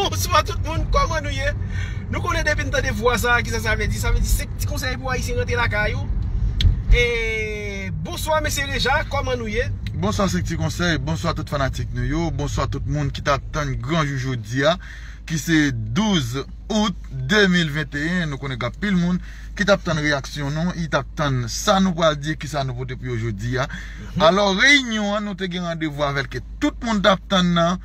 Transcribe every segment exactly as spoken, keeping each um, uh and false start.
Bonswa tout moun, kòman nou ye? Nou konnen depi n tande vwa sa, kisa sa vle di? Sa vle di senk ti konsèy pou Ayisyen rantre lakay ou. E bonswa mesye Reja, kòman nou ye? Bonswa senk ti konsèy, bonswa tout fanatik nou yo, bonswa tout moun ki t ap tann gran jou jodi a, ki se douz out de mil venteyen. Nou konnen gen anpil moun ki t ap tann reyaksyon nou, ki t ap tann sa nou pral di, kisa nou pote pou yo jodi a. Alò, reyinyon an, nou te gen randevou avè l ke tout moun t ap tann nan,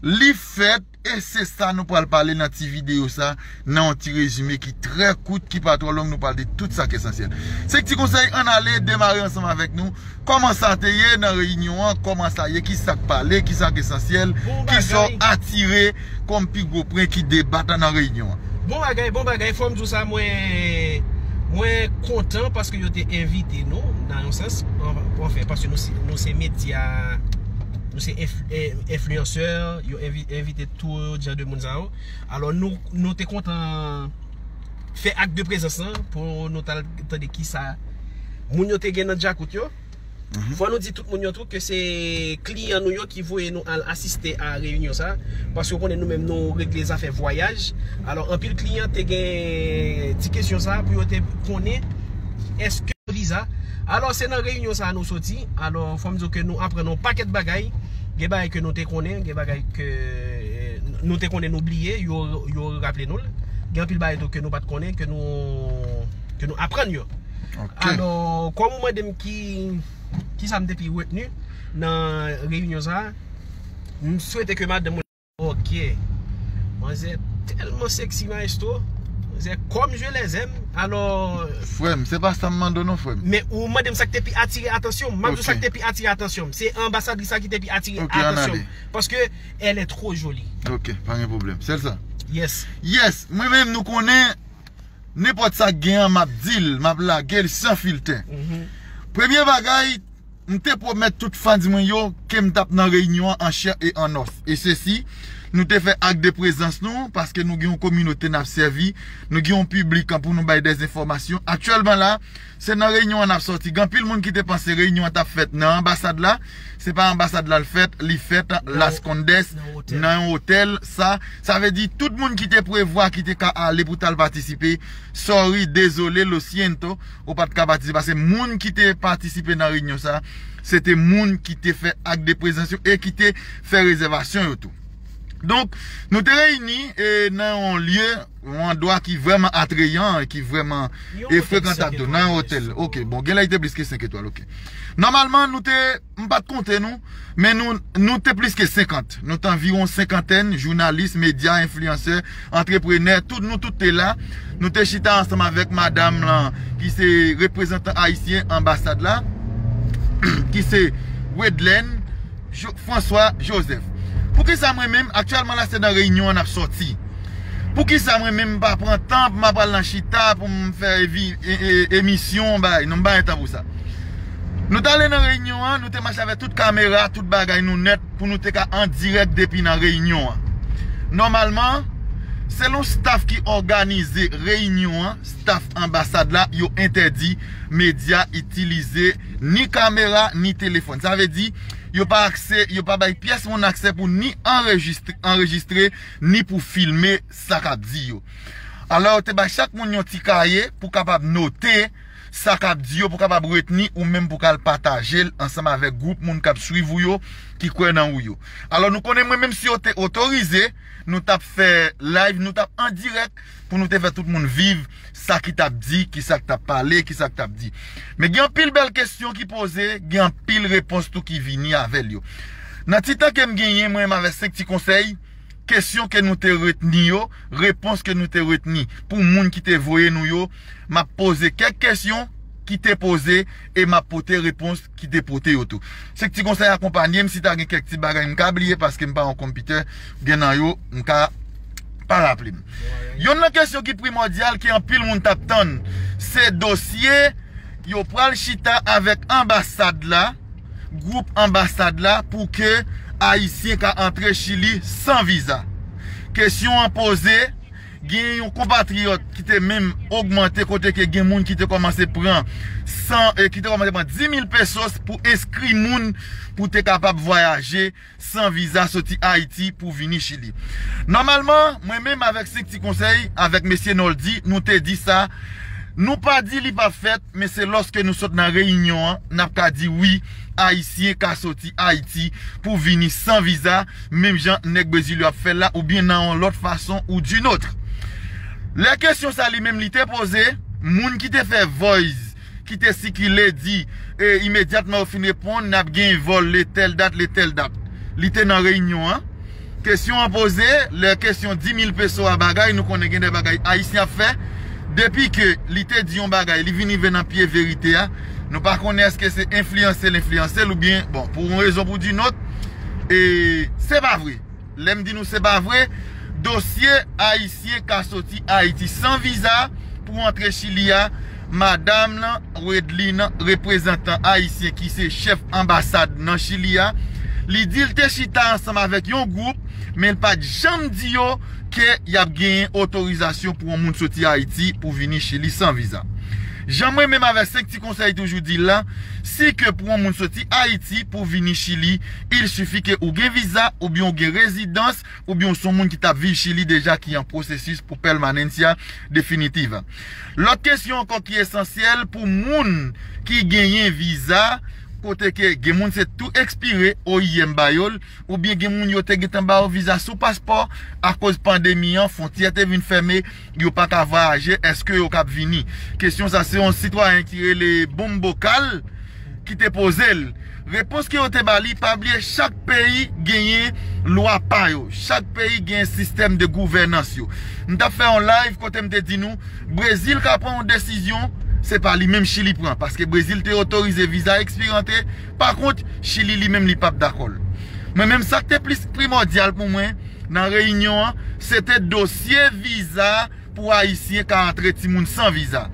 li fèt, e se sa nou pral pale nan ti videyo sa, nan yon ti rezime ki trè kout, ki pa twò long, nou pral di tout sa k esansyèl. Senk ti konsèy, ann ale, demare ansanm avèk nou. Kòman sa te ye nan reyinyon an? Kòman sa ye? Kisa k pale? Kisa k esansyèl? Kisa w atire kòm pi gwo pwen ki debat nan reyinyon an? Bon bagay, bon bagay, fò m di w sa, mwen, mwen kontan paske yo te envite nou, nan yon sans, an, anfen, paske nou se, nou se medya, nou se enf-, en-, enfliyansè, yo envi-, envite tout jan de moun sa yo. Alò, nou, nou te kontan fè ak de prezans lan pou nou t al tande kisa moun yo te gen nan djakout yo. Fò nou di tout moun yo tou ke se kliyan nou yo ki voye nou al asiste a reyinyon sa, paske w konnen nou menm nou regle zafè vwayaj. Alò, anpil kliyan te gen ti kesyon sa pou yo te konnen èske viza. Alò, se nan reyinyon sa nou soti. Alò, fò m di w ke nou aprann yon pakèt bagay. Gen bagay ke nou te konnen, gen bagay ke, eh, nou te konnen nou bliye, yo, yo raple nou l. Gen anpil bagay tou ke nou pa t konnen, ke nou, ke nou aprann yo. Ok. Alò, kòm ou mande m ki, ki sa m te pi retni nan reyinyon sa, m swete ke madanm mwen, ok. Manzè tèlman sexy, maestro. Manzè comme je les aime. Alò, frè m, se pa sa m mande w non, frè m. Men ou mande m sa ki te pi atire atansyon m. M ap di w sa ki te pi atire atansyon m. Se anbasadris sa ki te pi atire atansyon m. Ok, ann ale. Paske elle est trop jolie. Ok, pa gen pwoblèm. Sèl sa. Yes. Yes, mwen menm nou konnen nenpòt sa k gen an, m ap di l, m ap lage l san filtè. Premye bagay, m te pwomèt tout fans mwen yo ke m t ap nan reyinyon an an chè e an òs. E sesi, nou te fè ak de prezans nou, paske nou gen yon kominote n ap sèvi, nou gen yon piblik pou nou bay dè enfòmasyon. Aktyèlman la, se nan reyinyon an n ap sòti. Gen anpil moun ki te panse reyinyon an t ap fèt nan anbasad la. Se pa anbasad la l fèt, li fèt Las Condes, nan yon otèl. Sa, sa vle di tout moun ki te prevwa, ki te ka ale pou t al patisipe, sorry, dezole, lo siento, ou pa t ka patisipe. Paske moun ki te patisipe nan reyinyon sa, se te moun ki te fè ak de prezans yo e ki te fè rezèvasyon yo tou. Donk, nou te reyini, e, nan yon lye, yon andwa ki vrèman atreyan e ki vrèman, e, frekantad tou. Nan yon otèl. Ok, bon, genlè li te plis ke senk etwal, ok. Nòmalman, nou te, m pa t konte nou, men nou, nou te plis ke senkant. Nou te anviwon senkantèn, jounalis, medya, enfliyansè, antreprenè, tout nou tout te la. Nou te chita ansanm avèk madanm lan, ki se reprezantan ayisyen anbasad la, ki se Wedlène Jo-, François Joseph. Poukisa mwen menm, aktyèlman la, se nan reyinyon an n ap sòti? Poukisa mwen menm m pa pran tan pou m ap al nan chita, pou m fè evi-, e-, e-, emisyon, bay, non, m pa gen tan pou sa. Nou t ale nan reyinyon an, nou te mache avèk tout kamera, tout bagay nou nèt, pou nou te ka an dirèk depi nan reyinyon an. Nòmalman, selon staff ki òganize reyinyon an, staff anbasad la, yo entèdi medya itilize ni kamera, ni telefòn. Sa vle di, yo pa aksè, yo pa bay pyès moun aksè pou ni anrejistre, anrejistre, ni pou filme sa k ap di yo. Alò, yo te bay chak moun yon ti kaye pou kapab note sa k ap di yo, pou kapab retni ou menm pou ka al pataje l ansanm avèk gwoup moun k ap swiv ou yo, ki kwè nan ou yo. Alò, nou konnen mwen menm si yo te otorize, nou t ap fè live, nou t ap an dirèk pou nou te fè tout moun viv sa ki t ap di, ki sa k t ap pale, ki sa k t ap di. Men gen anpil bèl kesyon ki poze, gen anpil repons tou ki vini avè l yo. Nan ti tan ke m genyen, mwen menm avèk senk ti konsèy, kesyon ke nou te retni yo, repons ke nou te retni pou moun ki te voye nou yo, m ap poze kèk kesyon ki te poze e m ap pote repons ki te pote yo tou. Senk ti konsèy akonpanye m, si ta gen kèk ti bagay m ka bliye paske m pa yon konpitè, gen nan yo m ka pa raple m. Yonn nan kesyon ki primòdyal ke anpil moun t ap tann, se dosye yo pral chita avèk anbasad la, gwoup anbasad la, pou ke Ayisyen ka antre Chili san viza. Kesyon an poze, Gen yon konpatriyòt ki te menm ogmante, kote ke gen moun ki te kòmanse pran san, e ki te kòmanse pran dis mil pesos pou enskri moun pou te kapab vwayaje san viza soti Ayiti pou vini Chili. Nòmalman, mwen menm avèk Senk Ti Konsèy, avèk mesye Noldy, nou te di sa. Nou pa di li p ap fèt, men se lòske nou sot nan reyinyon an, n ap ka di wi, Ayisyen ka soti Ayiti pou vini san viza, menm jan nèg Brezil yo ap fè l la, oubyen nan yon lòt fason ou d'une autre. Lè kesyon sa li menm li te poze, moun ki te fè voice, ki te sikile di, e imedyatman yo fin reponn, n ap gen vòl le tèl dat, le tèl dat. Li te nan reyinyon an. Kesyon an poze, lè kesyon dis mil peso a bagay, nou konnen gen de bagay Ayisyen ap fè. Depi ke li te di yon bagay, li vin rive nan pye verite a, nou pa konnen èske se enfliyanse l enfliyanse l oubyen, bon, pou yon rezon pou d'une autre, e se pa vre. Lè m di nou se pa vre, dosye Ayisyen ka soti Ayiti san viza pou antre Chili a, madanm nan, Wedline, reprezantan ayisyen ki se chèf anbasad nan Chili a, li di l te chita ansanm avèk yon gwoup, men l pa t janm di yo ke y ap genyen otorizasyon pou yon moun soti Ayiti pou vini Chili san viza. Jan mwen menm avèk Senk Ti Konsèy toujou di l la, si ke pou yon moun soti Ayiti pou vini Chili, il suffit ke ou gen viza oubyen ou gen rezidans oubyen ou se yon moun ki t ap viv Chili deja ki an pwosesis pou pèmanencia definitiva. Lòt kesyon ankò ki esansyèl pou moun ki genyen viza, kote ke gen moun se tou ekspire, O I M ba yo l, oubyen gen moun yo te gentan ba yo viza sou paspò, akoz pandemi an, fwontyè te vin fèmen, yo pa ka vwayaje, èske yo k ap vini? Kesyon sa se yon sitwayen ki rele Bonm Bokal ki te poze l. Repons ke yo te ba li, pa bliye chak peyi genyen lwa pa yo. Chak peyi genyen sistèm de gouvènans yo. M t ap fè yon live kote m te di nou, Brezil ka pran yon desizyon, se pa li menm Chili pran, paske Brezil te otorize viza ekspire antre, pa kont, Chili li menm li p ap dakò l. Mwen menm sa k te plis primòdyal pou mwen nan reyinyon an, se te dosye viza pou Ayisyen ka antre timoun san viza.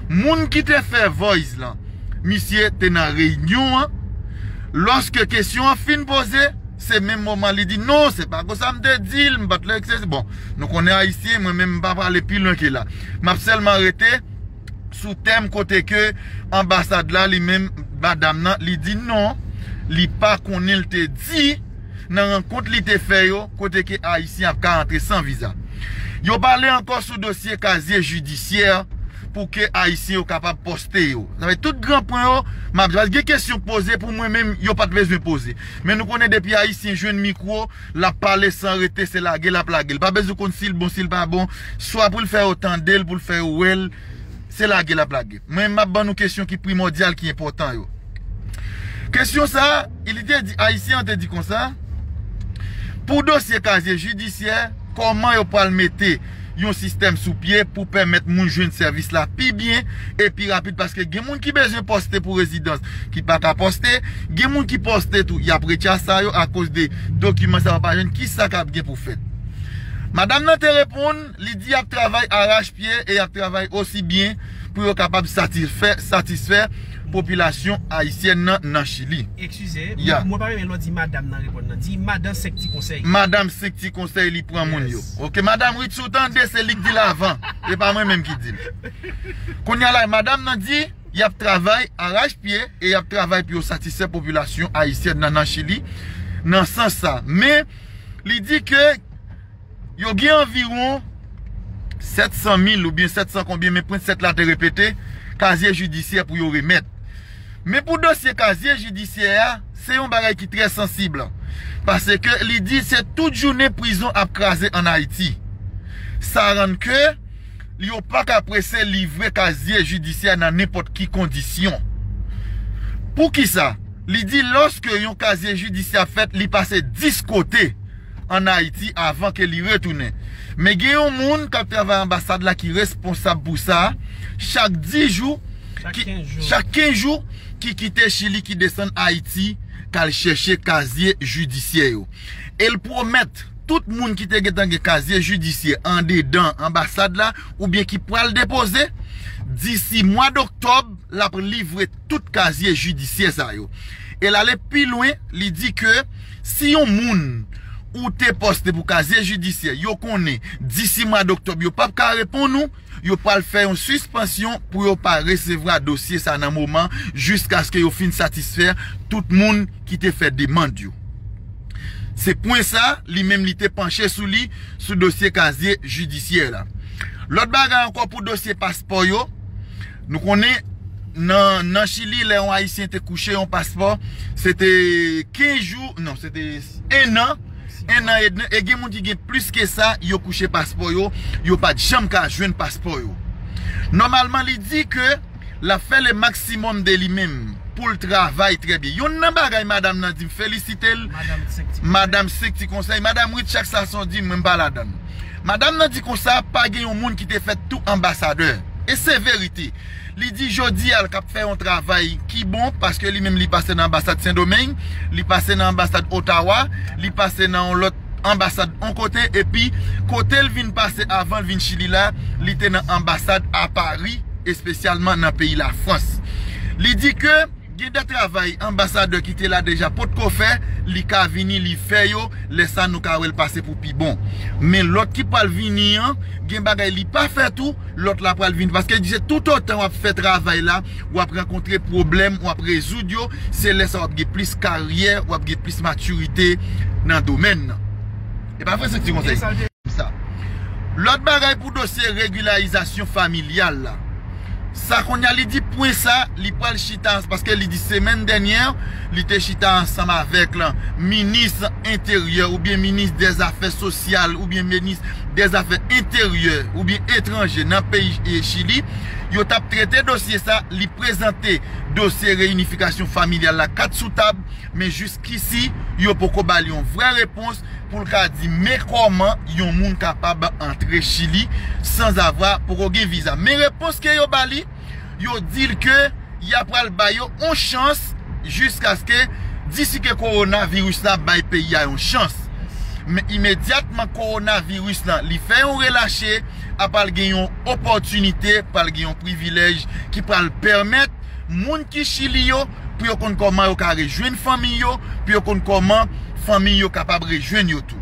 Moun ki te fè voice lan, misye te nan reyinyon an. Lòske kesyon an fin poze, se menm moman li di, "Non, se pa konsa m te di l, m pa t la, et cetera" Bon, nou konnen Ayisyen, mwen menm m pa prale pi lwen ke la. M ap sèlman rete sou tèm kote ke anbasad la, li menm, madanm nan, li di non, li pa konnen l te di nan rankont li te fè yo, kote ke Ayisyen ap ka antre san viza. Yo pale ankò sou dosye kazye jidisyè pou ke Ayisyen yo kapab pòste yo. Sa fè tout gran pwen yo, m ap di, gen kesyon k poze pou mwen menm, yo pa t bezwen poze. Men nou konnen depi Ayisyen jwenn mikwo, l ap pale san rete, se lage l ap lage l. Pa bezwen konn si l bon, si l pa bon, swa pou l fè yo tande l, pou l fè yo wè l, se lage l ap lage. Mwen, m ap ban nou kesyon ki primòdyal, ki enpòtan yo. Kesyon sa, li te di, Ayisyen an te di konsa, pou dosye kazye jidisyè, kòman yo pral mete yon sistèm sou pye pou pèmèt moun jwenn sèvis la pi byen e pi rapid, paske gen moun ki bezwen pòste pou rezidans ki pa ka pòste, gen moun ki pòste tou, y ap retire sa yo akoz de dokiman sa yo pa jwenn, kisa k ap gen pou fèt? Madanm nan te reponn, li di y ap travay arachpye e y ap travay osi byen pou yo kapab satisfè, satisfè popilasyon ayisyèn nan nan Chili. Eskize, Ya. Mwen pa renmen lè w di madanm nan reponn nan. Di madan Senk Ti Konsèy. Madanm Senk Ti Konsèy li pran moun yo. Yes. Ok, madanm Ritz ou tande, se li k di l avan. E pa mwen menm ki di l. Kounye a la, madanm nan di, y ap travay arachpye e y ap travay pou yo satisfè popilasyon ayisyèn nan nan Chili nan sans sa. Men, li di ke yo gen anviwon sèt san mil oubyen sèt san konbyen, men pwen sèt la te repete, kazye jidisyè pou yo remèt. Men pou dosye kazye jidisyè a, se yon bagay ki trè sansib. Paske li di se tout jounen prizon ap kraze ann Ayiti. Sa rann ke yo pa ka prese livre kazye jidisyè nan nenpòt ki kondisyon. Poukisa? Li di lòske yon kazye jidisyè ap fèt, li pase dis kote ann Ayiti avan ke li retounen. Men gen yon moun k ap travay anbasad la ki responsab pou sa, chak dis jou, Chak ki, kenz jou. Chak kenz jou, ki kite Chili, ki desann Ayiti, k al chèche kazye jidisyè yo. E l pwomèt tout moun ki te gentan gen kazye jidisyè andedan anbasad la, oubyen ki pral depoze, disi mwa doktòb, l ap livre tout kazye jidisyè sa yo. E l ale pi lwen, li di ke si yon moun ou te poste pou kazye jidisyè, yo konnen disi mwa doktòb yo p ap ka reponn ou, yo pral fè yon sispansyon pou yo pa resevwa dosye sa nan moman, jiskaske yo fin satisfè tout moun ki te fè demann yo. Se pwen sa, li menm li te panche sou li, sou dosye kazye jidisyè la. Lòt bagay ankò pou dosye paspò yo, nou konnen nan, nan Chili, lè yon Ayisyen te kouche yon paspò, se te kenz jou, non, se te en an, en an edmi, e gen moun ki gen plis ke sa, yo kouche paspò yo, yo pa t janm ka jwenn paspò yo. Nòmalman, li di ke l ap fè le maksimòm de li menm pou l travay trè byen. Yonn nan bagay madanm nan di m, felisite l, madanm Senk Ti Konsèy, madanm Ruth Chak Sason di m, mwen m pa ladann. Madanm nan di konsa, pa gen yon moun ki te fèt tou anbasadè. E se verite. Li di jodi a l k ap fè yon travay ki bon, paske li menm li pase nan anbasad Sendomeng, li pase nan anbasad Ottawa, li pase nan yon lòt anbasad yon kote, epi kote l vin pase avan l vin Chili la, li te nan anbasad a Pari, espesyalman nan peyi Lafrans. Li di ke gen de travay anbasadè ki te la deja potko fè, li ka vini, li fè yo, lè sa nou ka wè l pase pou pi bon. Men lòt ki pral vini an, gen bagay li pa fè tou, lòt la pral vini. Paske se toutotan w ap fè travay la, w ap rankontre pwoblèm, w ap rezoud yo, se lè sa w ap gen plis karyè, w ap gen plis matirite nan domèn nan. E pa vre, Senk Ti Konsèy? Sa. Lòt bagay pou dosye regilarizasyon familyal la. Sa kounye a li di pwen sa, li pral chita, paske li di semèn dènyè, li te chita ansanm avèk la, minis enteryè oubyen minis dèzafè sosyal oubyen minis dèzafè enteryè oubyen etranje nan peyi, e, Chili. Yo t ap trete dosye sa, li prezante dosye reyinifikasyon familyal la kat sou tab, men jiskisi, yo poko ba li yon vrè repons pou l ka di men kòman yon moun kapab antre Chili sanzavwa poko gen viza. Men repons ke yo ba li, yo di l ke y a pral ba yo yon chans jiskaske disi ke kowonaviris la bay peyi a yon chans. Men imedyatman kowonaviris la, li fè yon relache, a pral gen yon opòtinite, pral gen yon privilèj ki pral pèmèt moun ki Chili yo, pou yo konn kòman yo ka rejwenn fanmi yo, pou yo konn kòman fanmi yo kapab rejwenn yo tou.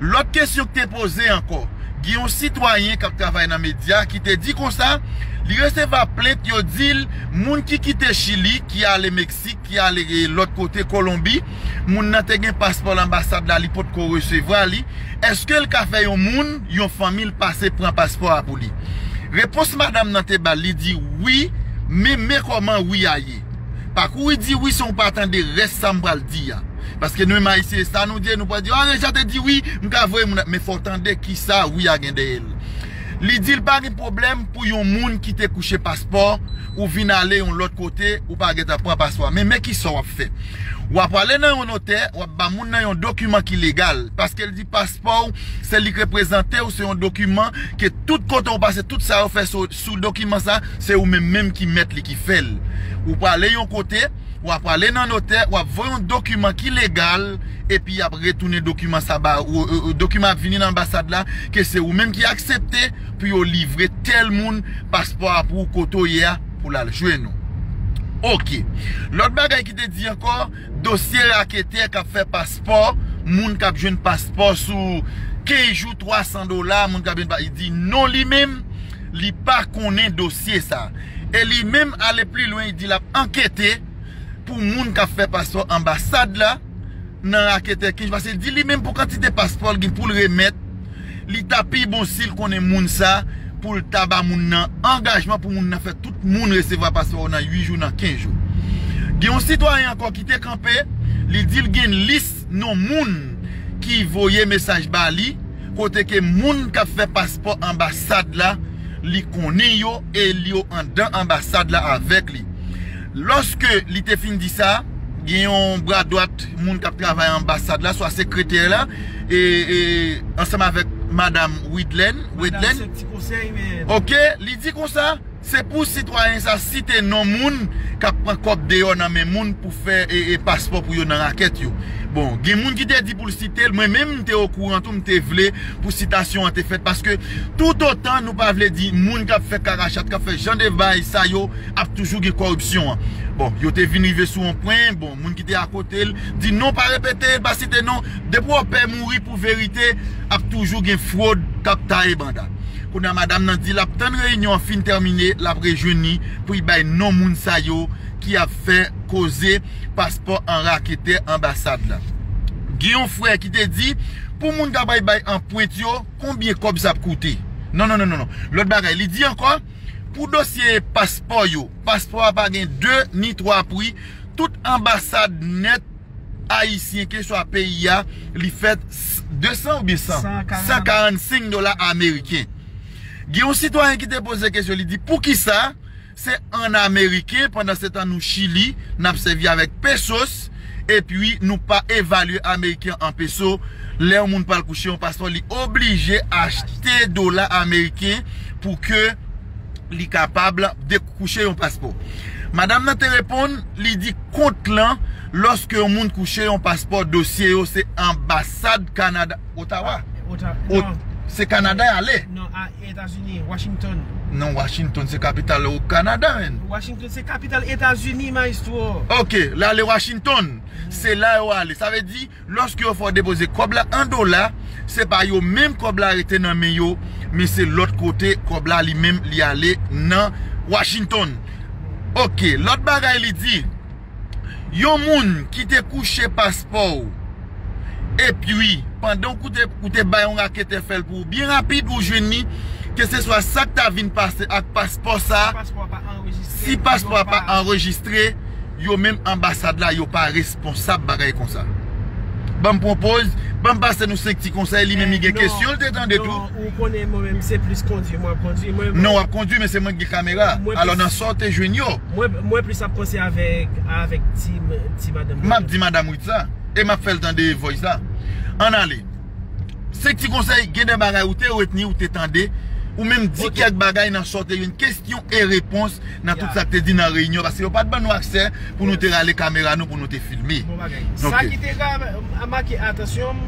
Lòt kesyon ki te poze ankò, gen yon sitwayen k ap travay nan medya ki te di konsa, li resevwa plent, yo di l, moun ki kite Chili, ki ale Meksik, ki ale, e, lòt kote, Kolonbi, moun nan te gen paspò l anbasad la, li potko resevwa li. Èske l ka fè yon moun, yon fanmi l pase pran paspò a pou li? Repons madanm nan te ba l, li di wi, men men kòman wi a ye. Pa kouri di wi san w pa tande rès sa m pral di a. Paske nou menm Ayisyen, sa nou di, nou pral di, a, Reja te di wi, m ka voye moun, men fò w tande kisa wi a gen dèyè l. Li di l pa gen pwoblèm pou yon moun ki te kouche paspò, ou vin ale yon lòt kote, ou pa gentan pran paspò a. Men, men kisa w ap fè? W ap ale nan yon notè, w ap ba moun nan yon dokiman ki legal, paske l di paspò w, se li k reprezante w, se yon dokiman ke tout kote w pase, tout sa yo fè sou, sou dokiman sa, se ou menm menm ki mèt li, ki fè l. Ou prale yon kote, w ap prale nan notè, w ap voye yon dokiman ki legal, epi y ap retounen dokiman sa ba ou, e, e, dokiman ap vini nan anbasad la, ke se ou menm ki aksepte pou yo livre tèl moun paspò a pou ou kote w ye a, pou l al jwenn ou. Oke. Lòt bagay ki te di ankò, dosye raketè k ap fè paspò, moun k ap jwenn paspò sou kenz jou, twa san dola, moun k ap jwenn pa, li di non, li menm, li pa konnen dosye sa. E li menm ale pli lwen, li di l ap ankete pou moun k ap fè paspò anbasad la nan raketè kenz jou, paske li di li menm pou kantite paspò l gen pou l remèt, li ta pi bon si l konnen moun sa, pou l ta ba moun nan angajman pou moun nan fè tout moun resevwa paspò yo nan uit jou, nan kenz jou. Gen yon sitwayen ankò ki te kanpe, li di l gen lis non moun ki voye mesaj ba li, kote ke moun k ap fè paspò anbasad la, li konnen yo e li yo anndan anbasad la avèk li. Lòske li te fin di sa, gen yon bra dwat moun k ap travay anbasad la, swa sekretè la, e, e, ansanm avèk madanm Widlèn, Widlèn, oke, li di konsa, Se pou sitwayen sa site non moun k ap pran kòb deyò nan men moun pou fè e, e paspò pou yo nan rakèt yo. Bon, gen moun ki te di pou l site l, mwen menm m te okouran tou, m te vle pou sitasyon an te fèt, paske toutotan nou pa vle di moun k ap fè karachat, k ap fè jan de bagay sa yo, ap toujou gen kòripsyon an. Bon, yo te vin rive sou yon pwen, bon, moun ki te akote l di non, pa repete, pa site non, depi w pè mouri pou verite, ap toujou gen fwod k ap taye banda. Kounye a, madanm nan di l ap tann reyinyon an fin tèmine, l ap rejwenn li pou l bay non moun sa yo ki ap fè koze paspò an raketè anbasad la. Gen yon frè ki te di, pou moun k ap bay anprent yo, konbyen kòb sa ap koute? Non, non, non, non, non. Lòt bagay, li di ankò, pou dosye paspò yo, paspò a pa gen de ni twa pri, tout anbasad nèt ayisyen, keswa peyi a, li fèt s- de san oubyen san? San karann. San karannsenk dola ameriken. Gen yon sitwayen ki te poze kesyon, li di, poukisa se an ameriken, pandan se tan nou Chili, n ap sèvi avèk pesos, epi nou pa evalye ameriken an peso, lè yon moun pral kouche yon paspò, li oblije achte dola ameriken pou ke li kapab dekouche yon paspò. Madanm nan te reponn, li di kont lan, lòske yon moun kouche yon paspò, dosye yo se anbasad Kanada, Ottawa. Ota- Ot- non, se Kanada y ale. Non, a Etazini, Washington. Non, Washington se kapital Kanada, men. Washington se kapital Etazini, maestro. Ok, l ale Washington. Se la yo ale. Sa vle di, lòske yo fè w depoze kòb la an dola, se pa yo menm kòb la rete nan men yo, men se lòt kote kòb la li menm li ale nan Washington. Ok, lòt bagay li di, yon moun ki te kouche paspò w, epi pandan w koute, ou te bay yon raketè fè l pou ou byen rapid, ou jwenn li, keseswa sa k ta vin pase ak paspò sa, si paspò a pa anrejistre, yo menm anbasad la, yo pa responsab bagay konsa. Ban m pran poz, ban m pase nou senk ti konsèy, li menm li gen kesyon, l te tande tou. Non, ou konnen mwen menm se plis kondui, mwen ap kondui, mwen. Non, w ap kondui, men se mwen ki gen kamera. Alò, nan sa w te jwenn yo? Mwen, mwen plis ap panse avèk, avèk ti, ti madanm. M ap di madanm Ruth sa, e m ap fè l tande voice la. Ann ale. Senk ti konsèy, gen de bagay ou te retni, ou te tande, ou menm di kèk bagay nan sa w te jwenn, kesyon e repons nan tout sa k te di nan reyinyon, paske yo pa t ban nou aksè pou nou te rale kamera nou, pou nou te filme. Bon bagay. Sa ki te ka make atansyon m,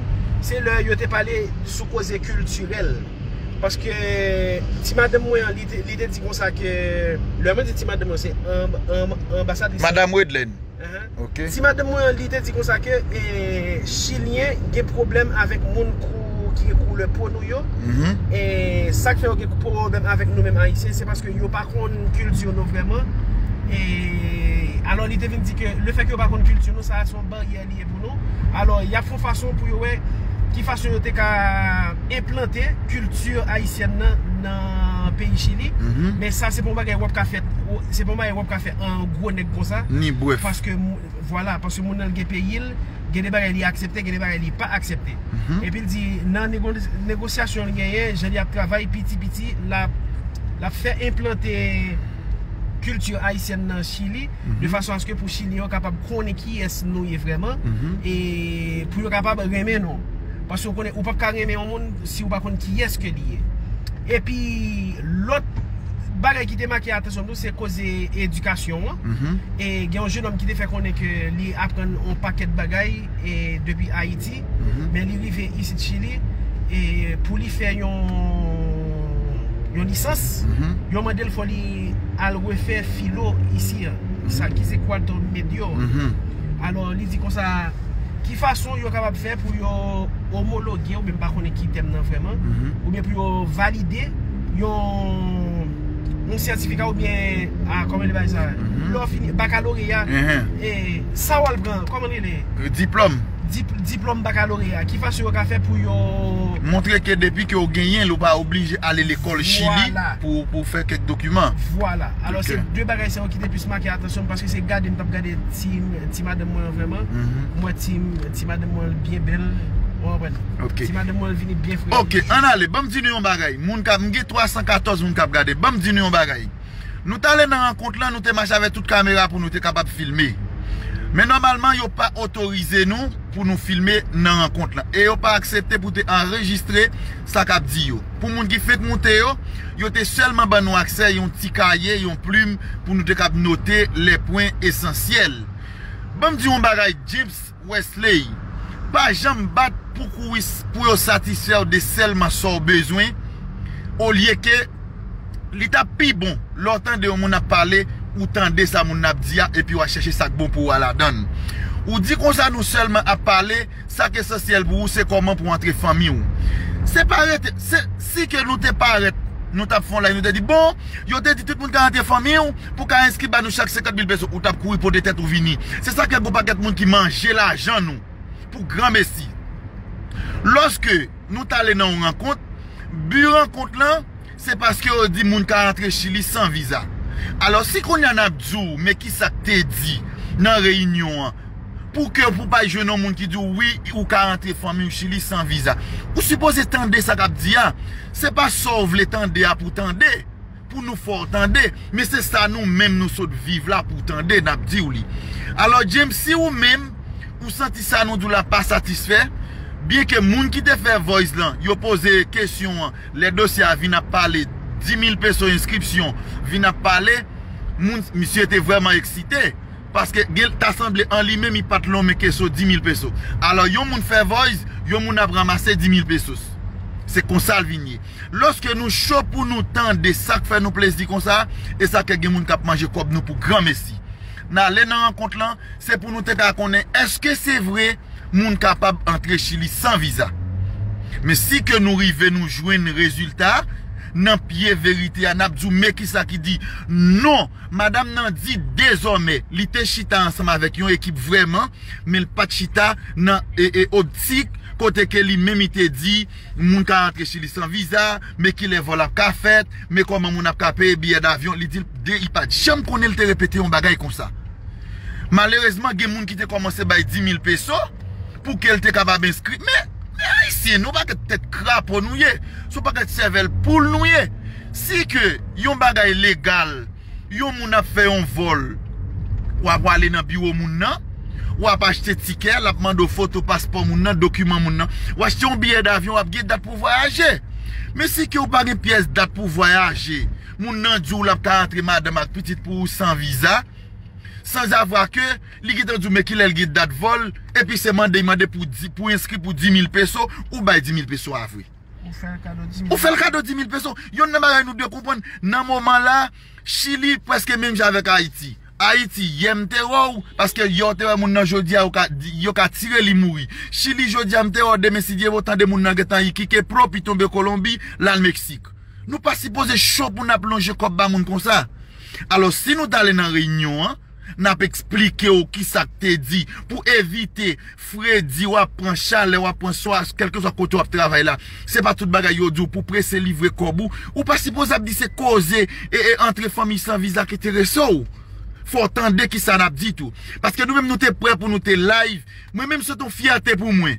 se lè yo te pale sou koze kiltirèl. Paske ti madanm mwen an, li te, li te di konsa ke, lè mwen di ti madanm mwen, se anb- anb- anbasadris. Madanm Wedlène. Ok. Ti madanm mwen an, li te di konsa ke, e, Chilyen gen pwoblèm avèk moun kou, ki gen koulè po nou yo. E sa k fè yo gen pwoblèm avèk nou menm Ayisyen, se paske yo pa konn kilti nou vrèman. E alò, li te vin di ke lefètke yo pa konn kilti nou, sa a se yon baryè li ye pou nou. Alò, y ap fè yon fason pou yo wè ki fason yo te ka enplante kilti ayisyèn nan nan peyi Chili. Men sa, se pa yon bagay w ap ka fè, se pa yon bagay w ap ka fè an gwo nèg konsa. Ni brèf. Paske, vwala, paske moun nan gen peyi l, gen de bagay li aksepte, gen de bagay li pa aksepte. Epi l di, nan nego- negosyasyon l genyen, jan li ap travay, piti piti, l ap, l ap fè enplante kilti ayisyèn nan Chili, de fason aske pou Chilyen yo kapab konnen kiyès nou ye vrèman, e pou yo kapab renmen nou. Paske ou konnen, ou p ap ka renmen yon moun si ou pa konn kiyès ke li ye. Epi, lòt bagay ki te make atansyon m tou, se koze edikasyon an. E gen yon jenòm ki te fè konnen ke li aprann yon pakèt bagay e depi Ayiti, men li rive isit Chili, e pou li fè yon, yon lisans, yo mande l fò li al refè filo isi an, sa ki se cuarto medio. Alò, li di konsa, ki fason yo kapab fè pou yo omologe, oubyen m pa konnen ki tèm nan vrèman, oubyen pou yo valide yon, yon sètifika oubyen, a, kòman li bay sa? Lè w fini, bakaloreya, e, sa w al pran, kòman li rele? Diplòm. Dip- diplòm bakaloreya. Ki fason yo ka fè pou yo montre ke depi ke w genyen l, ou pa oblije ale lekòl Chili pou, pou fè kèk dokiman. Vwala. Alò, se de bagay sa yo ki te plis make atansyon m, paske se gade m t ap gade ti, ti madanm mwen an vrèman. M wè ti, ti madanm mwen an byen bèl. Ou konprann? Ti madanm mwen an vini byen fre. Ok, ann ale. Ban m di nou yon bagay. Moun k ap, m gen twa san katòz moun k ap gade. Ban m di nou yon bagay. Nou t ale nan rankont lan, nou te mache avèk tout kamera pou nou te kapab filme. Men nòmalman, yo pa otorize nou pou nou filme nan rankont lan. E yo pa aksepte pou te anrejistre sa k ap di yo. Pou moun ki fenk moute yo, yo te sèlman ban nou aksè yon ti kaye, yon plim, pou nou te kab note lè pwen esansyèl. Ban m di yon bagay, James Wesley, pa janm bat pou kouri s- pou yo satisfè w de sèlman sa w bezwen, olye ke li t ap pi bon lè w tande yon moun ap pale, ou tande sa moun nan ap di a, epi w a chèche sa k bon pou ou a ladan l. Ou di konsa nou sèlman ap pale, sa k esansyèl pou ou se kòman pou antre fanmi w. Se pa rete, se, si ke nou te parèt, nou t ap fè yon live, nou te di, bon, yo te di tout moun ka antre fanmi w, pou ka enskri ba nou chak senkant mil peso, ou t ap kouri pote tèt ou vini. Se sa k fè gon pakèt moun ki manje lajan nou pou granmesi. Lòske nou t ale nan yon rankont, bi rankont lan, se paske yo di moun ka rantre Chili san viza. Alò, si kounye a n ap di w, men ki sa k te di nan reyinyon an, pou ke pou pa jwenn yon moun ki di w, wi, ou ka rantre fanmi w Chili san viza. Ou sipoze tande sa k ap di a. Se pa sa w vle tande a pou tande, pou nou fè w tande, men se sa nou menm nou sot viv la pou tande, n ap di w li. Alò, James, si ou menm, ou santi sa nou di w la pa satisfè, byen ke moun ki te fè voice lan, yo poze kesyon an, lè dosye a vin ap pale, di mil peso enskripsyon, vin ap pale, moun, misye te vrèman eksite, paske gen, ta sanble an li menm, li pa t lonmen ke so di mil peso. Alò, yon moun fè voice, yon moun ap ranmase di mil pesos. Se konsa l vin ye. Lòske nou cho pou nou tande sa k fè nou plezi konsa, e sa k fè gen moun k ap manje kòb nou pou granmesi. N ale nan rankont lan, se pou nou te ka konnen èske se vre moun kapab antre Chili san viza. Men si ke nou rive nou jwenn rezilta, nan pye verite a, n ap di w men kisa ki di non. Madanm nan di dezòmè, li te chita ansanm avèk yon ekip vrèman, men l pa t chita nan e, e, optik kote ke li menm li te di moun ka rantre Chili san viza, men kilè vòl ap ka fèt, men kòman moun ap ka peye biyè davyon, li di l de, li pa t janm konnen l te repete yon bagay konsa. Malerezman, gen moun ki te kòmanse bay di mil peso pou ke l te kapab enskri. Men, men Ayisyen, nou pakèt tèt krapo nou ye, se yon pakèt sèvèl poul nou ye. Si ke yon bagay legal, yon moun ap fè yon vòl, w ap ale nan biwo moun nan, w ap achte tikè, l ap mande w foto paspò moun nan, dokiman moun nan, w achte yon biyè davyon, w ap gen dat pou vwayaje. Men si ke w pa gen pyès dat pou vwayaje, moun nan di w l ap ka rantre madanm ak pitit pou ou san viza, sanzavwa ke li gentan di w men kilè l gen dat vòl, epi se mande y mande pou di, pou enskri pou di mil peso, ou bay di mil peso a vre. Ou fè l kado di mil. Ou fè l kado di mil peso. Yonn nan bagay nou dwe konprann, nan moman la, Chili prèske menm jan avèk Ayiti. Ayiti, yè m te wè w, paske yè w te wè moun nan jodi a, yo ka, yo ka tire li mouri. Chili, jodi a, m te wè w, demen, si Dye vle, w tande moun nan gentan ikike, plopi tonbe Kolonbi, l al Meksik. Nou pa sipoze cho pou n ap lonje kòb ba moun konsa. Alò, si nou t ale nan reyinyon an, n ap eksplike w kisa k te di pou evite fredi, w ap pran chalè, w ap pran swa, kèlkeswa kote w ap travay la. Se pa tout bagay yo di w pou prese livre kòb ou. Ou pa sipoze ap di se koze e, e antre fanmi san viza ki enterese w. Fò w tande kisa n ap di tou. Paske nou menm nou te prè pou nou te live. Mwen menm se t on fyète pou mwen.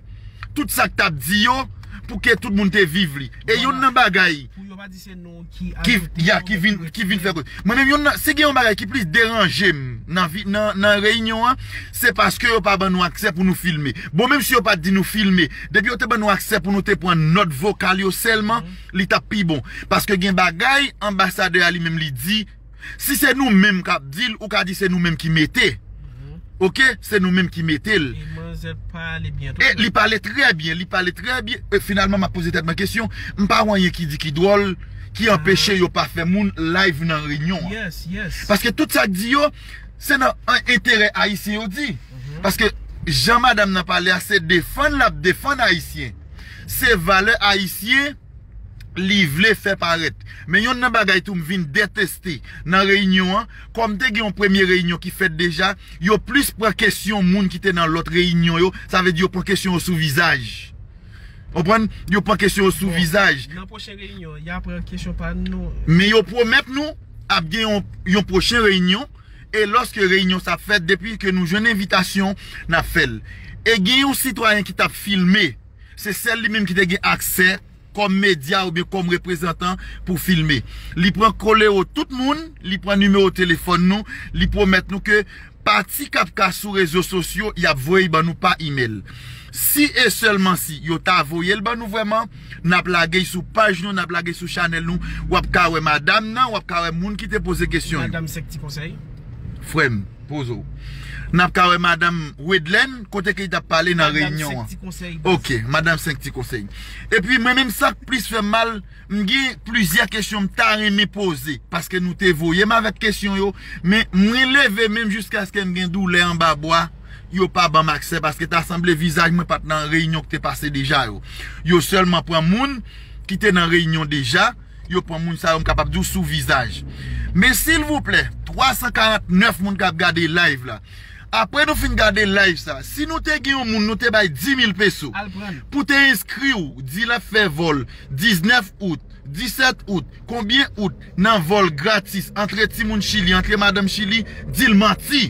Tout sa k t ap di yo, pou ke tout moun te viv li. E yonn nan bagay ki, ya, ki vin, ki vin fè koze. Mwen menm, yonn nan, si gen yon bagay ki plis deranje m nan vi, nan, nan reyinyon an, se paske yo pa ban nou aksè pou nou filme. Bon, menm si yo pa t di nou filme, depi yo te ban nou aksè pou nou te pran nòt vokal yo sèlman, li t ap pi bon. Paske gen bagay anbasadè a li menm li di, si se nou menm k ap di l, ou ka di se nou menm ki mete. Oke, se nou menm ki mete l. E manzè pale byen tou. E li pale trè byen, li pale trè byen. E finalman, m ap poze tèt mwen kesyon, m pa wè anyen ki di ki dwòl, ki anpeche yo pa fè moun live nan reyinyon an. Paske tout sa k di yo, se nan an, enterè ayisyen yo di. Paske jan madanm nan pale a, se defann l ap defann ayisyen. Se valè ayisyen li vle fè parèt. Men yonn nan bagay tou m vin deteste nan reyinyon an, kòm te gen yon premye reyinyon ki fèt deja, yo plis pran kesyon moun ki te nan lòt reyinyon yo, sa vle di yo pran kesyon yo sou vizaj. Konprann? Yo pran kesyon yo sou vizaj. Nan pwochen reyinyon, y a pran kesyon pa nou. Men yo pwomèt nou ap gen yon, yon pwochen reyinyon, e lòske reyinyon sa ap fèt, depi ke nou jwenn envitasyon, n ap fè l. E gen yon sitwayen ki t ap filme, se sèl li menm ki te gen aksè kòm medya oubyen kòm reprezantan pou filme. Li pran kolewo tout moun, li pran nimewo telefòn nou, li pwomèt nou ke pati k ap ka sou rezo sosyo, y ap voye l ban nou pa imèl. Si e sèlman si yo ta voye l ban nou vrèman, n ap lage l sou paj nou, n ap lage l sou chanèl nou, w ap ka wè madanm nan, w ap ka wè moun ki te poze kesyon yo. Madanm sèk ti konsèy. Frè m, poze w. N ap ka wè madanm Wedlène, kote ke li t ap pale nan reyinyon an. Madanm sèk ti konsèy. Ok, madanm sèk ti konsèy. Epi mwen menm sa k plis fè m mal, m gen plizyè kesyon m ta renmen poze, paske nou te voye m avèk kesyon yo, men mwen leve men m jiskaske m gen doulè anba bwa, yo pa ban m aksè, paske ta sanble vizaj mwen pa t nan reyinyon ki te pase deja yo. Yo sèlman pran moun ki te nan reyinyon deja, yo pran moun sa yo, m kapab di w sou vizaj. Men silvouplè, twa san karant nèf moun k ap gade live la. Apre nou fin gade live sa, si nou te gen yon moun nou te bay di mil peso pou te enskri w, di l ap fè vòl diznèf out, disèt out, konbyen out nan vòl gratis, antre timoun Chili, antre madanm Chili, di l manti.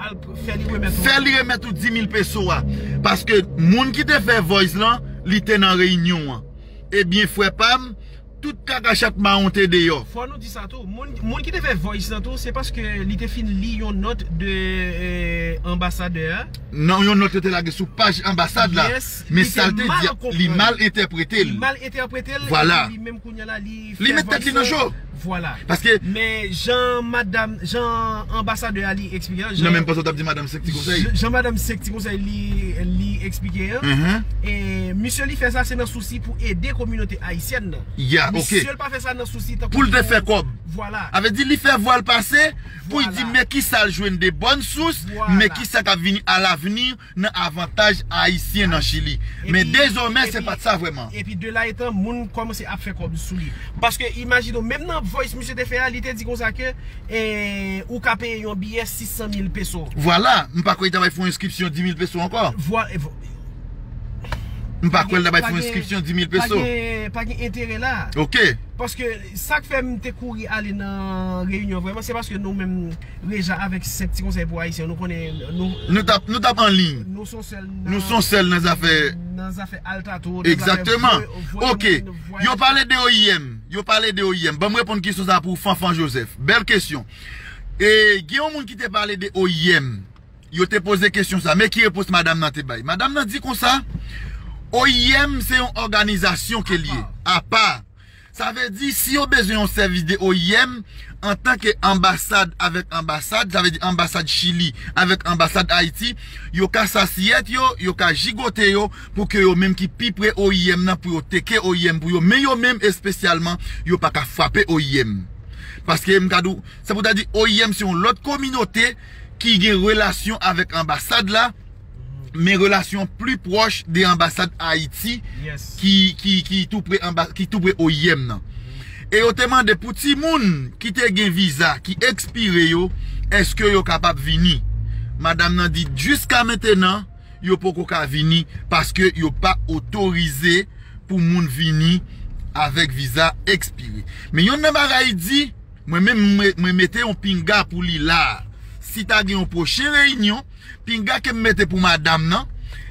Al fè li remèt ou. Fè li remèt ou di mil peso a. Paske moun ki te fè voice lan, li te nan reyinyon an. Ebyen, frè pa m, tout kaka chat mawon te deyò. Fò nou di sa tou. Moun, moun ki te fè voice lan tou, se paske li te fin li yon nòt de eh, anbasadè a. Non, yon nòt yo te lage sou paj anbasad la. Men sa l te di a, li mal entèprete l. Li mal entèprete l, epi li menm kounye a la, li fè voice lan. Li met tèt li nan cho. Vwala. Paske men jan madanm, jan anbasadè a li eksplike an, jan, non, men m panse w t ap di madanm sèk ti konsèy. Jan madanm sèk ti konsèy li, li eksplike an, e misye li fè sa se nan sousi pou ede kominote ayisyèn nan. Ya, ok. Misye l pa fè sa nan sousi tankou pou l te fè kòb. Vwala. Sa vle di li fè vwa l pase pou l di men kisa l jwenn de bòn sous, men kisa k ap vini alavni nan avantaj ayisyen nan Chili. Men dezòmè, se pa t sa vrèman. Epi de la etan, moun kòmanse ap fè kòb sou li. Paske imajine w, menm nan voice misye te fè a, li te di konsa ke eh, ou ka peye yon biyè sis san mil peso. Vwala, m pa kwè li ta bay fè yon enskripsyon di mil peso ankò. Vwa, eh, vo- M pa kwè l ta bay fè yon enskripsyon di mil peso. Pa gen, pa gen enterè la. Ok. Paske sa k fè m te kouri ale nan reyinyon vrèman, se paske nou menm Reja avèk sèk ti konsèy pou ayisyen, nou konnen nou, nou t ap, nou t ap an liy. Nou son sèl nan, nou son sèl nan zafè, nan zafè altato, nan zafè. Egzakteman. Voye, voye moun, voye. Ok. Yo pale de O I M. Yo pale de O I M. Ban m reponn kesyon sa pou Fanfan Joseph. Bèl kesyon. E gen yon moun ki te pale de O I M. Yo te poze kesyon sa. Men ki repons madanm nan te bay. Madanm nan di konsa, O I M se yon òganizasyon ke l ye. Apa. Sa vle di, si yo bezwen yon sèvis de O I M, antanke anbasad avèk anbasad, sa vle di anbasad Chili avèk anbasad Ayiti, yo ka sasiyèt yo, yo ka jigote yo pou ke yo menm ki pi pre O I M nan, pou yo teke O I M pou yo. Men yo menm espesyalman, yo pa ka frape O I M. Paske m ka di w, se pou ta di O I M se yon lòt kominote ki gen relasyon avèk anbasad la, men relasyon pli pwòch de anbasad Ayiti ki, ki, ki tou pre anba, ki tou pre O I M nan. E yo te mande pou timoun ki te gen viza ki ekspire yo, èske yo kapab vini? Madanm nan di jiska mentenan, yo poko ka vini paske yo pa otorize pou moun vini avèk viza ekspire. Men youn nan bagay di, mwen menm mwen, mwen mete yon pinga pou li la. Si ta gen yon pwochen reyinyon, pinga ke m mete pou madanm nan,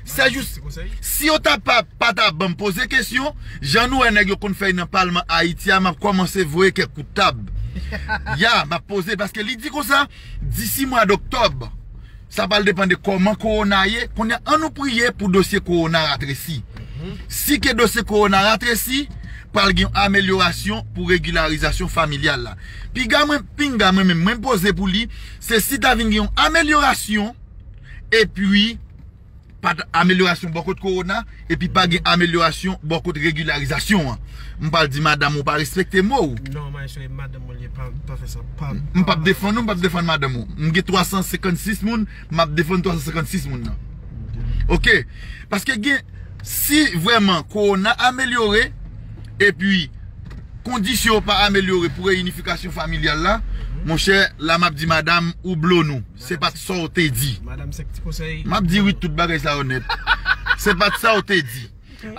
se jis, si yo ta pa, pa ta ban m poze kesyon, jan nou wè nèg yo konn fè nan palman Ayiti a, m ap kòmanse voye kèk kout tab. Ya, m ap poze, paske li di konsa, disi mwa doktòb, sa pral depann de kòman kowona ye. Kounye a, ann nou priye pou dosye kowona ratresi. Si ke dosye kowona ratresi, pral gen yon amelyorasyon pou regilarizasyon familyal la. Piga mwen, pinga mwen menm, mwen poze pou li, se si ta vin gen yon amelyorasyon, epi pa t amelyorasyon bò kot kowona, epi pa gen amelyorasyon bò kot regilarizasyon an. M pral di madanm ou pa respekte mo w. Non, maestro, e madanm ou li ye, pa, pa fè sa. Pa, m p ap defann ou, m p ap defann madanm ou. M gen twa san senkannsis moun, m ap defann twa san senkannsis moun nan. Ok? Paske gen, si vrèman kowona amelyore, epi kondisyon yo pa amelyore pou reyinifikasyon familyal la, monchè, la m ap di madanm ou blo nou. Se pa t sa w te di. Madanm sèk ti konsèy. M ap di wi tout bagay sa yo nèt. Se pa t sa w te di.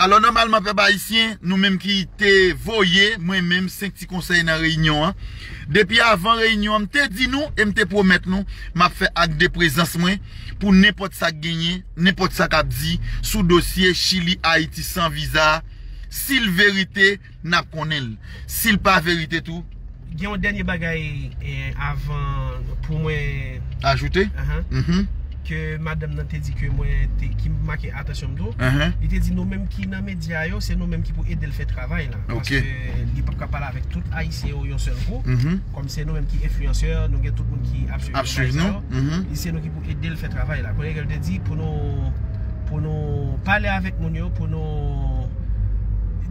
Alò, nòmalman, pèp ayisyen, nou menm ki te voye, mwen menm, senk ti konsèy nan reyinyon an. Depi avan reyinyon an, m te di nou e m te pwomèt nou, m ap fè ak de prezans mwen pou nenpòt sa k genyen, nenpòt sa k ap di sou dosye Chili, Ayiti san viza. Si l verite, n ap konnen l. Si l pa verite tou, Gen yon dènye bagay, eh, avan pou mwen ajoute. Ahan. Mhm. Ke madanm nan te di ke mwen te, ki make atansyon m tou. Ahan. Li te di nou menm ki nan medya yo, se nou menm ki pou ede l fè travay la. Ok. Paske li p ap ka pale avèk tout Ayisyen yo yon sèl kou. Mhm. Kòm se nou menm ki enfliyansè, nou gen tout moun ki ap swiv nou, bagay sa yo. Mhm. Li se nou ki pou ede l fè travay la. Kounye a l te di pou nou, pou nou pale avèk moun yo, pou nou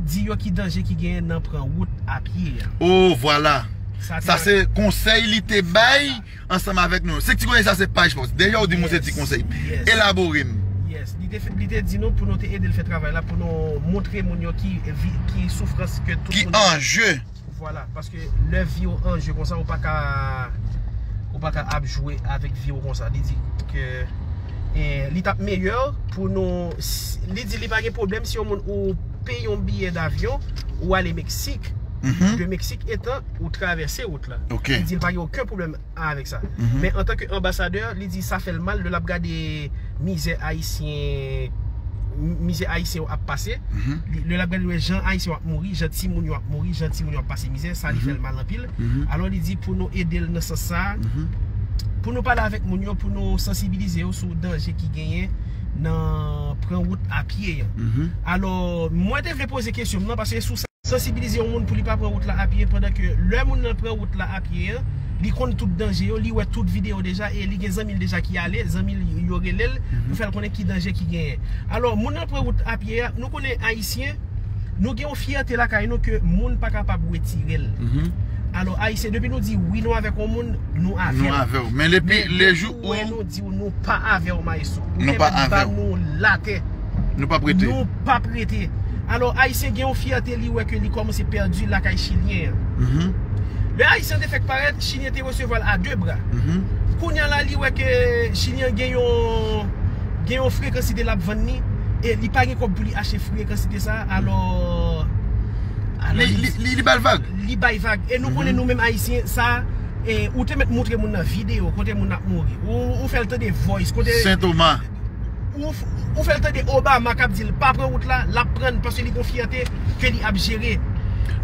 di yo ki danje ki genyen nan pran wout a pye a. Oh, vwala. Sa se konsèy li te bay ansanm avèk nou. Se ti konsèy sa, se paj pòs. Deja ou di m se ti konsèy. Yes. Elabore m. Yes. Li te, fè- li te di nou pou nou te ede l fè travay la, pou nou montre moun yo ki, vi- ki soufrans ke tout moun. Ki anje. Vwala, paske lè vi w anje konsa, ou pa ka, ou pa ka ap jwe avèk vi w konsa. Li di ke, eh, li t ap meyè pou nou, s- li di li pa gen pwoblèm si yon moun ou peye yon biyè davyon, ou ale Meksik. Mhm. De Meksik etan, ou travèse wout la. Ok. Li di li pa gen okenn pwoblèm avèk sa. Mhm. Men antanke anbasadè, li di sa fè l mal lè l ap gade mizè ayisyen, mizè ayisyen yo ap pase. Mhm. Li- Lè l ap gade wè jan ayisyen yo ap mouri, jan timoun yo ap mouri, jan timoun yo ap pase mizè, sa li fè l mal anpil. Mhm. Alò li di pou nou ede l nan sans sa, mhm, pou nou pale avèk moun yo, pou nou sansibilize yo sou danje ki genyen nan pran wout a pye an. Mhm. Alò, mwen te vle poze kesyon m nan, paske sou sa, sansibilize yon moun pou li pa pran wout la a pye, pandan ke lè moun nan pran wout la a pye an, li konn tout danje yo, li wè tout videyo deja, e li gen zanmi l deja ki ale, zanmi l yo rele l, mhm, pou fè l konnen ki danje ki genyen. Alò, moun nan pran wout a pye a, nou konnen Ayisyen, nou gen yon fyète lakay nou ke moun pa kapab retire l. Mhm. Alò, Ayisyen, depi nou di wi nou avèk yon moun, nou avè l. Nou avè w. Men depi lejou ou wè nou di w nou pa avè w, maestro. Ou te mèt ba nou latè. Nou p ap rete. Nou p ap rete. Alò, Ayisyen gen yon fyète li wè ke li kòmanse pèdi lakay Chilyen an. Mhm. Lè Ayisyen te fèk parèt, Chilyen te resevwa l a de bra. Mhm. Kounye a la, li wè ke Chilyen gen yon, gen yon frekansite l ap vann li, e li pa gen kòb pou li achte frekansite sa, alò, alò li, li, li, li ba l vag. Li bay vag. E nou konnen nou menm Ayisyen, sa, e, ou te mèt montre moun nan videyo, kote moun ap mouri. Ou, ou fè l tande voice, kote Sentoma. Ou, f- ou fè l tande Obama k ap di l pa pran wout la, l ap pran l paske li gon fyète ke li ap jere.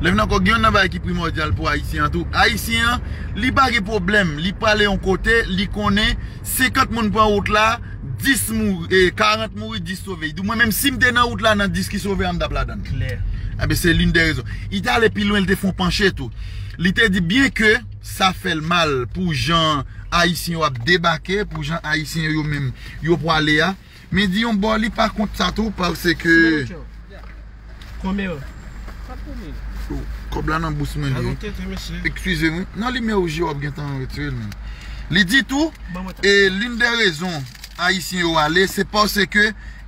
Lè vin ankò, gen yon nan bagay ki primòdyal pou Ayisyen an tou. Ayisyen an, li pa gen pwoblèm. Li prale yon kote, li konnen senkant moun pran wout la, dis mouri, e, karant mouri, dis sove. Li di, mwen menm, si m te nan wout la, nan dis ki sove a, m t ap ladan l. Klè. Enben, se l'une des raisons. Li te ale pi lwen, li te fè yon panche tou. Li te di, byen ke sa fè l mal pou jan Ayisyen yo ap debake, pou jan Ayisyen yo menm, yo prale a. Men di yon bò, li pa kont sa tou, paske Konbyen? Oh, kòb la nan bous mwen li. Eskize m, wi. Nan limyè wouj yo w ap gentan retire l menm. Li di tou, e l'une des raisons Ayisyen yo ale, se paske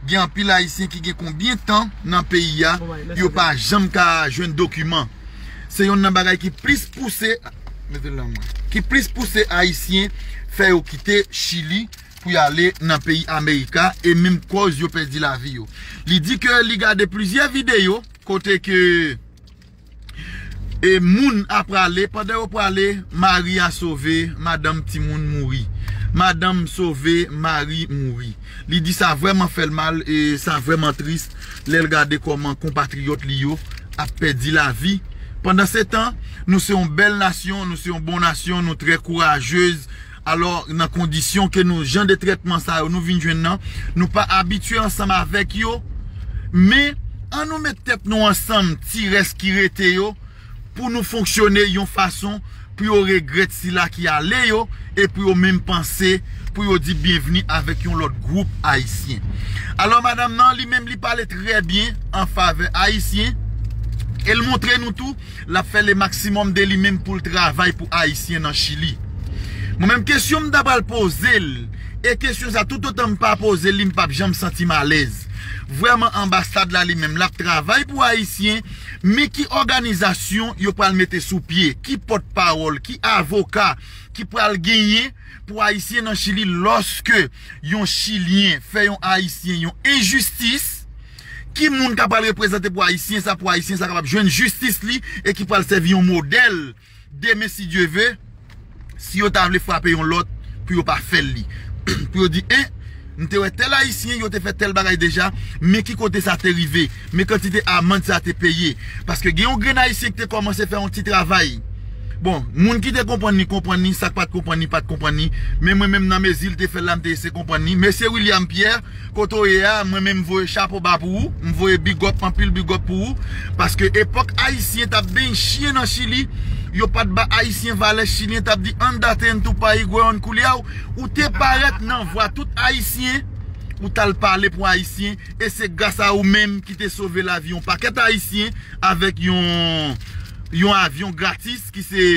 gen anpil Ayisyen ki gen konbyen tan nan peyi a, yo pa janm ka jwenn dokiman. Se youn nan bagay ki plis pouse, mete l nan mwen, ki plis pouse Ayisyen fè yo kite Chili pou y ale nan peyi Amerika e menm kòz yo pèdi lavi yo. Li di ke li gade plizyè videyo kote ke e moun ap prale, pandan yo prale, mari a sove, madanm timoun mouri. Madanm sove, mari mouri. Li di sa vrèman fè l mal e sa vrèman tris lè l gade kòman konpatriyòt li yo ap pèdi lavi. Pandansetan, nou se yon bèl nasyon, nou se yon bon nasyon, nou trè kourajez. Alò, nan kondisyon ke nou, jan de trètman sa yo nou vin jwenn nan, nou pa abitye ansanm avèk yo. Men, ann nou met tèt nou ansanm, ti rès ki rete yo, pou nou fonksyone yon fason pou yo regrèt sila ki ale yo, e pou yo menm panse, pou yo di byenvni avèk yon lòt gwoup ayisyen. Alò, madanm nan, li menm, li pale trè byen an favè Ayisyen, e l montre nou tou, l ap fè le maximum de li menm pou l travay pou Ayisyen nan Chili. Mwen menm, kesyon m ta pral poze l, e kesyon sa, toutotan m pa poze l, li, m p ap janm santi m alèz. Vrèman, anbasad la, li menm, l ap travay pou Ayisyen, men ki òganizasyon yo pral mete sou pye? Ki pòtpawòl? Ki avoka ki pral genyen pou Ayisyen nan Chili lòske yon Chilyen fè yon Ayisyen yon enjistis? Ki moun k ap pral reprezante pou Ayisyen sa, pou Ayisyen sa kapab jwenn jistis li e ki pral sèvi yon modèl demen, si Dye ve, si yo ta vle frape yon lòt, pou yo pa fè l li. Pou yo di, en, m te wè tèl Ayisyen, yo te fè tèl bagay deja, men ki kote sa te rive, men kantite amann sa te peye. Paske gen yon grenn Ayisyen ki te kòmanse fè yon ti travay. Bon, moun ki te konprann li, konprann li, sa k pa t konprann li, pa t konprann li. Men mwen menm, nan mezi l te fè l la, m te eseye konprann li. Mesye William Pierre, kote w ye a, mwen menm, m voye chapo ba pou ou, m voye big up, anpil big up pou ou. Paske epòk Ayisyen t ap benyen chen nan Chili, yo pa t ba Ayisyen valè, Chilyen t ap di andate en tu país, weón culiao, ou te parèt nan vwa tout Ayisyen, ou t al pale pou Ayisyen, e se gras a ou menm ki te sove lavi yon pakèt Ayisyen avèk yon, yon avyon gratis ki se,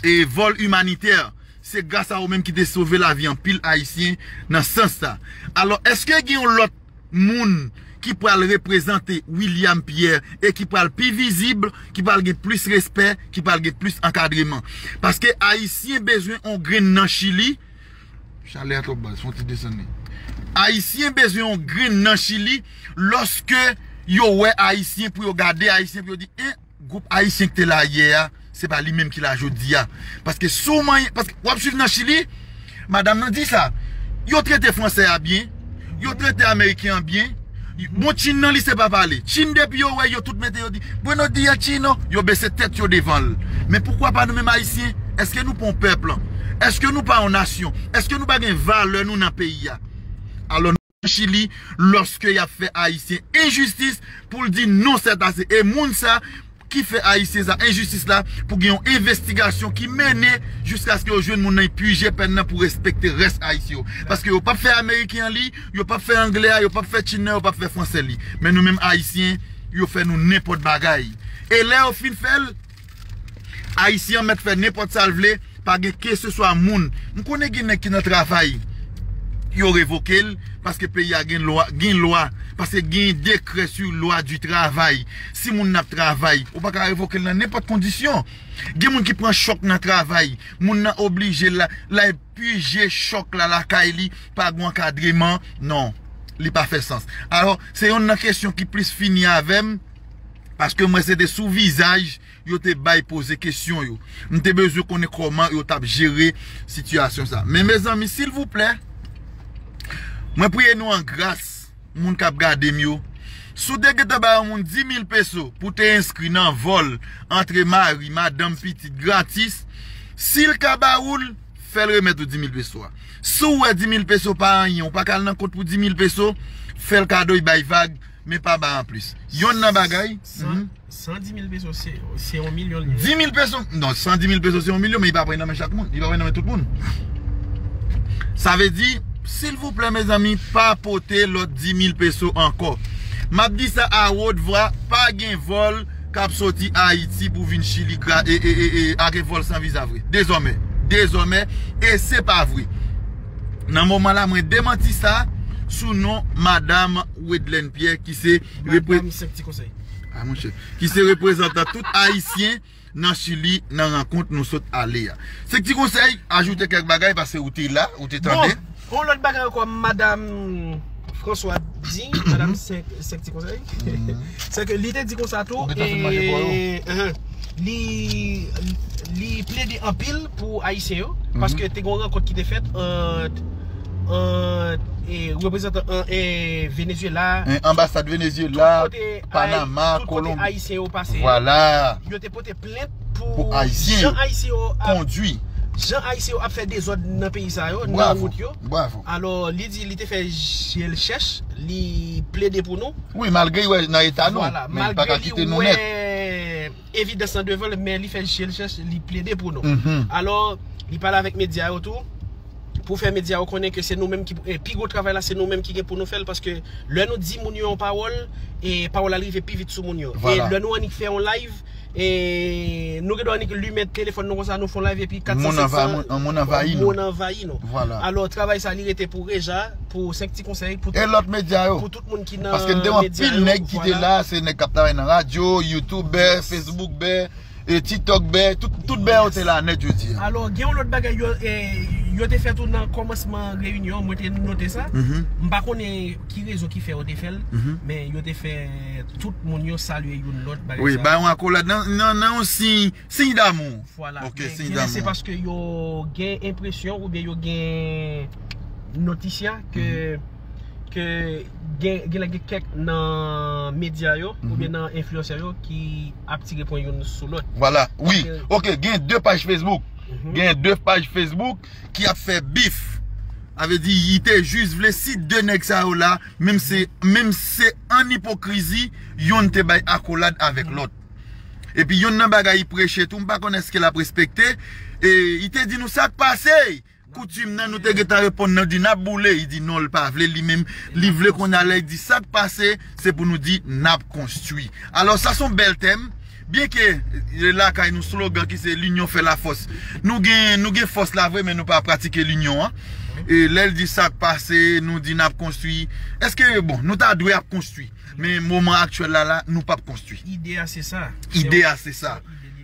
e, vòl imanitè. Se gras a ou menm ki te sove lavi anpil Ayisyen nan sans sa. Alò, èske gen yon lòt moun ki pral reprezante William Pierre e ki pral pi vizib, ki pral gen plis respè, ki pral gen plis ankadreman? Paske Ayisyen bezwen yon grenn nan Chili. Chalè a twòp baz, fè yon ti desann li. Ayisyen bezwen yon grenn nan Chili lòske yo wè Ayisyen, pou yo gade Ayisyen, pou yo di, en, gwoup Ayisyen ki te la yè a, se pa li menm ki la jodi a. Paske si w manyen, paske w ap swiv nan Chili, madanm nan di sa, yo trete Fransè a byen, yo trete Ameriken an byen. Bon, Chin nan li se pa pale. Chin depi yo wè yo tout mete yo di, "Buenos días, chino." Yo bese tèt yo devan l. Men poukwa pa nou menm Ayisyen? Èske nou pa yon pèp? Èske nou pa yon nasyon? Èske nou pa gen valè nou nan peyi a? Alò, Chili, lòske y ap fè Ayisyen enjistis, pou l di non, sètase. E moun sa ki fè Ayisyen sa enjistis la, pou gen yon envestigasyon ki mennen jiskaske yo jwenn moun nan, epi pije pèn nan pou respekte rès Ayisyen yo. Paske yo p ap fè Ameriken an li, yo p ap fè Anglè a, yo p ap fè Chin nan, yo p ap fè Fransè li. Men nou menm Ayisyen, yo fè nou nenpòt bagay. E lè yo fin fè l, Ayisyen an mèt fè nenpòt sa l vle, pa gen keseswa moun. M konnen gen nèg ki nan travay, yo revoke l, paske peyi a gen lwa, gen lwa, paske gen dekrè sou lwa di travay. Si moun nan ap travay, ou pa ka revoke l nan nenpòt kondisyon. Gen moun ki pran chòk nan travay, moun nan oblije la, la pije chòk la lakay li, pa gen ankadreman, non, li pa fè sans. Alò, se yonn nan kesyon ki plis fini avè m, paske mwen se te sou vizaj yo te bay poze kesyon yo. M te bezwen konnen kòman yo t ap jere sitiyasyon sa. Men mezanmi, silvouplè, mwen priye nou an gras, moun k ap gade m yo. Si w te gentan bay yon moun dis mil peso pou te enskri nan vòl antre mari, madanm, pitit gratis, si l ka ba ou l, fè l remèt ou dis mil peso a. Si w wè dis mil peso pa anyen, ou pa ka al nan kont pou dis mil peso, fè l kado, y bay vag, men pa ba anplis. Yonn nan bagay, mhm. San dis mil peso, se, se yon milyon l ye. Dis mil peso, non, san dis mil peso se yon milyon, men li pa pran nan men chak moun, li pa pran nan men tout moun. Sa vle di, silvouplè, mezanmi, pa pote lòt dis mil peso ankò. M ap di sa a wot vwa, pa gen vòl k ap soti Ayiti pou vin Chili gra-, e, e, e, e, ak vòl san viza vre. Dezòmè. Dezòmè, e se pa vre. Nan moman la, mwen demanti sa sou non madanm Wedlène Pierre ki se repre-, madanm Senk Ti Konsèy. Ah, monchè. Ki se reprezantan tout Ayisyen nan Chili nan rankont nou sot ale a. Senk Ti Konsèy, ajoute kèk bagay, paske ou te la, ou te tande. Bon, yon lòt bagay ankò, madanm François di, madanm Senk, Senk Ti Konsèy, se ke li te di konsa tou, ou gentan fin manje bò yo? E, eh, li, li plede anpil pou Ayisyen yo, paske te gen yon rankont ki te fèt ant, ant, e, reprezantan, e, Venezuela, e, anbasad Venezuela, tout kote, Panama, tout kote Kolonbi. Ayisyen yo pase. Vwala. Yo te pote plent pou, pou Ayisyen yo, jan Ayisyen yo ap kondui, jan Ayisyen yo ap fè dezòd nan peyi sa yo, nan wout yo. Bravo, bravo. Alò, li di li te fè je l chèch, li plede pou nou. Wi, malgre li wè nan eta nou, vwala, men li pa ka kite nou nèt. Malgre li wè evidans lan devan l, men li fè je l chèch, li plede pou nou. Mhm. Alò, li pale avèk medya yo tou, pou fè medya yo konnen ke se nou menm ki, e, pi gwo travay la, se nou menm ki gen pou nou fè l, paske lè nou di moun yo yon pawòl, e, pawòl la rive pi vit sou moun yo. Vwala. E lè nou annik fè yon live, e, nou gen dwa annik limen telefòn nou konsa, nou fè yon live, epi kat san, senk san moun anvayi nou. Vwala. Alò, travay sa, li rete pou Reja, pou Senk Ti Konsèy, pou tout, e lòt medya yo, pou tout moun ki nan medya yo. Paske n te wè anpil nèg ki te la, se nèg k ap travay nan radyo, youtubè, facebookbè, e TikTok bè, tout, tout bè yo te la nèt jodi a. Alò, gen yon lòt bagay yo, e, yo te fè tou nan kòmansman reyinyon an, mwen te note sa. Mhm. M pa konnen ki rezon ki fè yo te fè l, mhm, men yo te fè tout moun yo salye youn lòt bagay sa. Wi, ba yon akolad nan, nan, nan yon siy, siy damou. Vwala. Ok, men siy damou. Genlè se paske yo gen enpresyon oubyen yo gen notisya ke, mhm, Ke gen, gen lè gen kèk nan medya yo oubyen nan enfliyansè yo ki ap tire pwen youn sou lòt. Vwala, wi. Ok, gen de paj Facebook. Gen de paj Facebook ki ap fè bif. Sa vle di, li te jis vle si de nèg sa yo la, menm se, menm se an ipokrizi, youn te bay akolad avèk lòt. Epi youn nan bagay li preche tou, m pa konn èske l ap respekte. E li te di nou sa k pase. Koutim nan, nou te gentan reponn nan, di n ap boule. Li di non, l pa vle, li menm, li vle kounye a lè li di sa k pase, se pou nou di n ap konstwi. Alò, sa se yon bèl tèm. Byenke lakay nou slogan ki se linyon fè lafòs. Nou gen, nou gen fòs la vre, men nou pa pratike linyon an. E lè l di sa k pase, nou di n ap konstwi. Èske, bon, nou ta dwe ap konstwi. Men moman aktyèl la, la, nou p ap konstwi. Ide a se sa. Ide a se sa.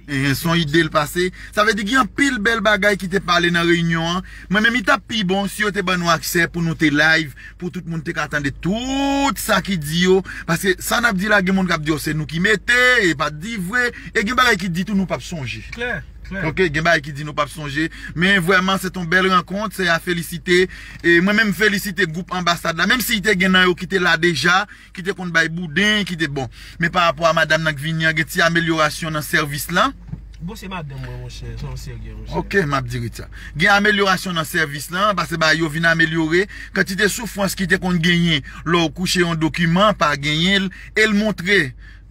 Enhen, se yon ide l pase. Sa vle di gen anpil bèl bagay ki te pale nan reyinyon an. Mwen menm, li t ap pi bon si yo te ban nou aksè pou nou te live, pou tout moun te ka tande tout sa ki di yo. Paske sa n ap di la, gen moun k ap di yo se nou ki mete, e pa t di vre. E gen bagay ki di tou nou p ap sonje. Klè, klè. Ok, gen bagay ki di nou p ap sonje. Men vrèman, se t on bèl rankont, se a felisite. E mwen menm, m felisite gwoup anbasad la. Menm si te gen nan yo ki te la deja, ki te konn bay bouden, ki te bon. Men pa rapò a madanm nan k vini an, gen ti amelyorasyon nan sèvis lan. Bon, se madanm mwen, monchè, se yon serye, monchè. Ok, m ap di Ritza. Gen amelyorasyon nan sèvis lan, paske bagay yo vin amelyore. Kantite soufrans ki te konn genyen lè w kouche yon dokiman, pa genyen l, e l montre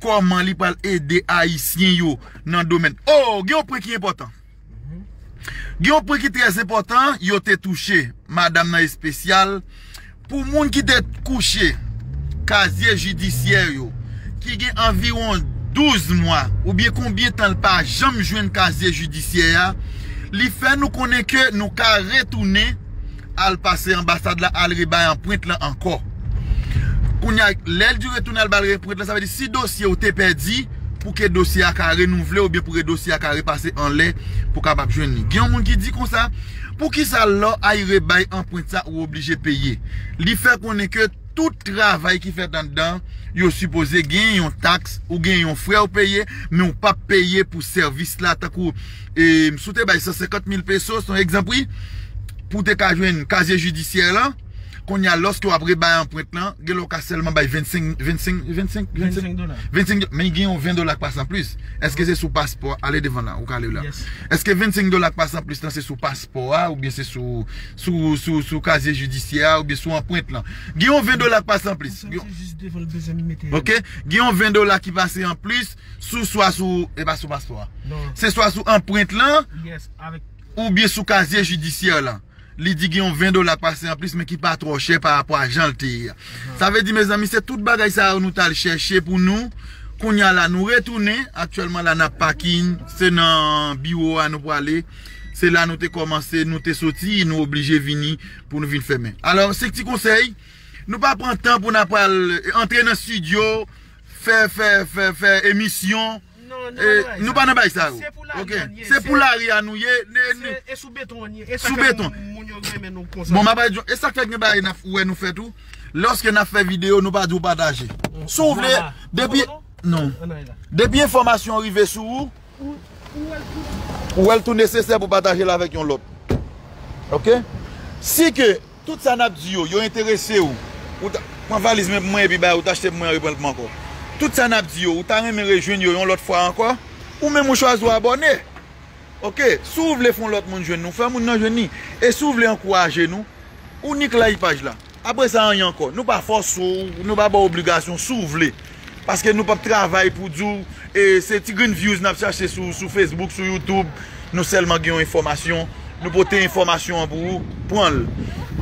kòman li pral ede Ayisyen yo nan domèn. Oh, gen yon pwen ki enpòtan. Gen yon pwen ki trè enpòtan, yo te touche, madanm nan espesyal, pou moun ki te kouche kazye jidisyè yo, ki gen anviwon douz mwa, oubyen konbyen tan l pa janm jwenn kazye jidisyè a, li fè nou konnen ke nou ka retounen al pase anbasad la, al rebay anprent lan ankò. Kounye a, lè l di retounen al bay anprent lan, sa vle di si dosye w te pèdi, pou ke dosye a ka renouvle oubyen pou ke dosye a ka repase anlè pou w kapab jwenn li. Gen yon moun ki di konsa, poukisa lè w al rebay anprent sa ou oblije peye? Li fè konnen ke tout travay ki fèt anndan, yo sipoze gen yon taks ou gen yon frè w peye, men w p ap peye pou sèvis la, tankou, e, si w te bay san senkant mil peso, se yon egzanp wi, pou w te ka jwenn kazye jidisyè lan, kounye a, lòske w ap rebay anprent lan, gen lè w ka sèlman bay vennsenk, vennsenk, vennsenk, vennsenk, vennsenk dola. Vennsenk do-, men gen yon ven dola k pase anplis. Èske se sou paspò? Ale devan la, ou ka ale la. Èske vennsenk dola k pase anplis lan se sou paspò a, oubyen se sou, sou, sou, sou kazye jidisyè a, oubyen sou anprent lan? Gen yon ven dola k pase anplis. Ok? Gen yon ven dola ki pase anplis sou, swa sou, e pa sou paspò a. Se swa sou anprent lan, oubyen sou kazye jidisyè lan. Li di gen yon ven dola k pase anplis, men ki pa twò chè pa rapò a jan l te ye a. Sa vle di, mezanmi, se tout bagay sa yo nou t al chèche pou nou. Kounye a la, nou retounen. Aktyèlman la, n ap pakin. Se nan biwo a nou prale. Se la nou te kòmanse, nou te soti, nou oblije vini pou nou vin fèmen. Alò, se ti konsèy. Nou pa pran tan pou n ap pral antre nan estidyo, fè, fè, fè, fè emisyon. Non, nou pa nan bagay sa yo. Ok? Se pou lari a nou ye. E sou beton an ye. E sa k fè moun yo renmen nou konsa. Bon, m ap di, e sa k fè gen bagay n ap wè nou fè tou. Lòske n ap fè videyo, nou pa di w pataje. Si w vle, depi, non. Depi enfòmasyon rive sou ou, ou wè l tou nesesè pou pataje l avèk yon lòt. Ok? Si ke tout sa n ap di yo, yo enterese w, ou ta, pran valiz mwen pou mwen epi bay ou, ta achte pou mwen, reprann l pou mwen ankò. Tout sa n ap di yo, ou ta renmen rejwenn yo yon lòt fwa ankò, ou menm ou chwazi w abòne. Ok, si w vle fè yon lòt moun jwenn nou, fè moun nan jwenn li. E si w vle ankouraje nou, ou nik like paj la. Apre sa, anyen ankò. Nou pa fòse w, nou pa ba w obligasyon si w vle. Paske nou p ap travay pou di w, e, se ti grenn views n ap chache sou, sou Facebook, sou YouTube. Nou sèlman gen yon enfòmasyon, nou pote enfòmasyon an pou ou, pran l.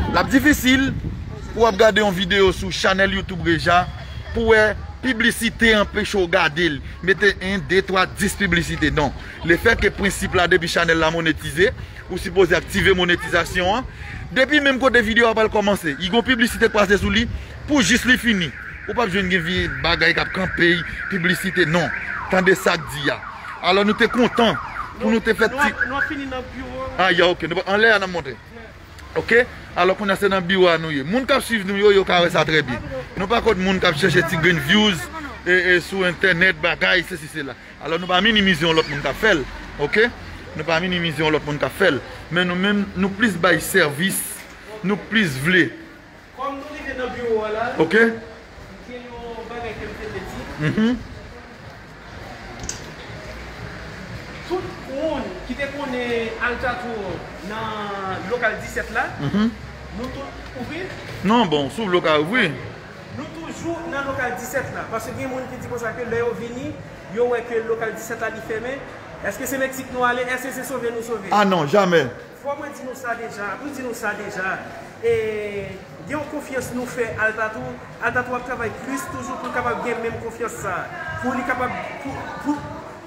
L ap difisil pou w ap gade yon videyo sou chanèl YouTube Reja, pou w wè piblisite anpeche w gade l. Mete en, de, twa, dis piblisite. Non. Lefètke prensip la, depi chanèl la monetize, ou sipoze aktive monetizasyon an. Depi menm kote videyo a pral kòmanse, li gon piblisite k pase sou li, pou jis li fini. Ou p ap jwenn gen vye bagay k ap kanpe, piblisite, non. Tande sa k di a. Alò, nou te kontan pou nou te fè ti. Nou ap fini nan biwo a. A, ya, ok. Nou pa, anlè a, n ap monte. Ok? Alò, kounye a, se nan biwo a nou ye. Moun k ap swiv nou yo, yo ka wè sa trè byen. Nou pa kont moun k ap chèche ti grenn views, e, e, sou entènèt, bagay, sesi, sela. Alò, nou pa minimize yon lòt moun k ap fè l. Ok? Nou pa minimize yon lòt moun k ap fè l. Men nou menm, nou plis bay sèvis, nou plis vle. Kòm nou rive Nan biwo a la, ok, gen yon bagay ke m te vle di. Mhm. Tout moun ki te konnen Altatou nan lokal disèt la, mhm, nou tout ouvri? Non, bon, si w vle w ka ouvri. Nou toujou nan lokal disèt la, paske gen moun ki di konsa ke lè yo vini, yo wè ke lokal disèt la li fèmen. Èske se Meksik nou ale? Èske se sove nou sove? Ah non, jamè. Fò mwen di nou sa deja, pou di nou sa deja. E, gen yon konfyans nou fè Altatou. Altatou ap travay plis toujou pou l kapab gen menm konfyans sa. Pou li kapab, pou, pou,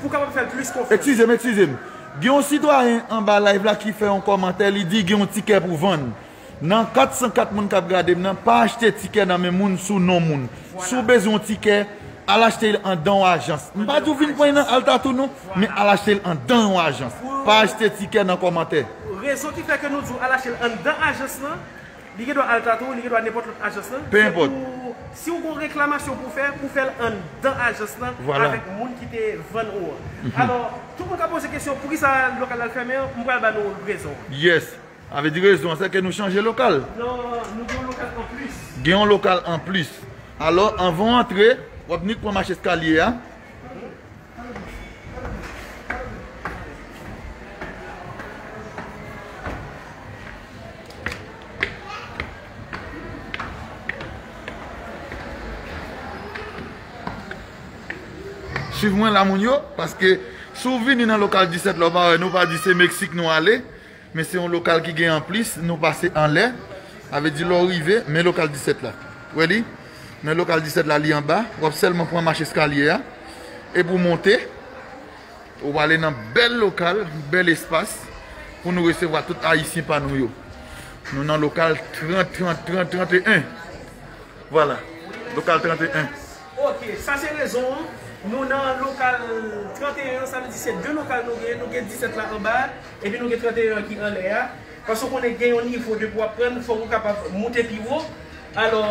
pou kapab fè l plis konfyans. Eskize m, eskize m. Gen yon sitwayen anba live la ki fè yon kòmantè, li di gen yon tikè pou vann. Nan kat san kat moun k ap gade m nan, pa achte tikè nan men moun sou non moun. Si w bezwen yon tikè, al achte l anndan yon ajans. M pa di w vin pran nan Altatou non, men al achte l anndan yon ajans. Pa achte tikè nan kòmantè. Rezon ki fè ke nou di w al achte l anndan ajans lan, li gen dwa Altatou, li gen dwa nenpòt lòt ajans lan. Pe enpòt. Se pou, si w gen yon reklamasyon pou w fè, pou w fè l anndan ajans lan, vwala, avèk moun ki te vann ou an. Mhm. Alò, tout moun ka poze kesyon, poukisa lokal la fèmen an, m pral ba nou rezon. Yes. Sa vle di rezon an, se ke nou chanje lokal. Non, nou gen yon lokal anplis. Gen yon lokal anplis. Alò, anvan w antre, w ap nik pran mach eskalye a. Swiv mwen la, moun yo, paske si w vini nan lokal disèt la, w pa wè nou, pa di se Meksik nou ale. Men se yon lokal ki gen anplis, nou pase anlè. Sa vle di lè w rive, men lokal disèt la. Wè li? Men lokal disèt la, li anba. W ap sèlman pran mach eskalye a. Epi w monte, ou prale nan bèl lokal, bèl espas pou nou resevwa tout Ayisyen pa nou yo. Nou nan lokal trant, trant, trant, tranteyen. Vwala. Lokal tranteyen. Ok, sa se rezon an. Nou nan lokal tranteyen an, sa vle di se de lokal nou gen. Nou gen disèt la anba a, epi nou gen tranteyen an ki anlè a. Paske w konnen gen yon nivo depi w ap pran, fòk ou kapab moute pi wo. Alò,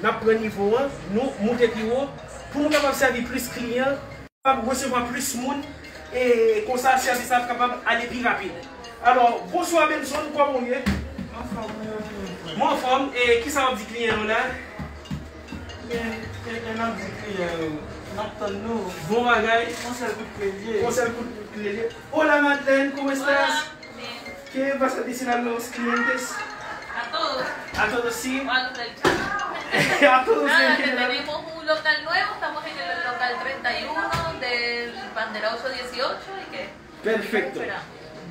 n ap pran nivo an, nou moute pi wo, pou nou kapab sèvi plis kliyan, kapab resevwa plis moun, e konsa sèvis la ap kapab ale pi rapid. Alò, bonswa Benson, kòman w ye? Anfòm, wi, wi, wi. Mwen anfòm, e kisa w ap di kliyan yo la? Gen, gen, gen, n ap di kliyan yo, n ap tann nou. Bon bagay. Yon sèl kout kle l ye. Yon sèl kout kle l ye. Hola Madeleine, ¿cómo estás? ¿Qué vas a decir a los clientes? A todos. A todos, sí. O a los del chat. A todos, sí. Nada, que tenemos un local nuevo, estamos en el local treinta y uno del Bandera ocho dieciocho y que... Perfecto.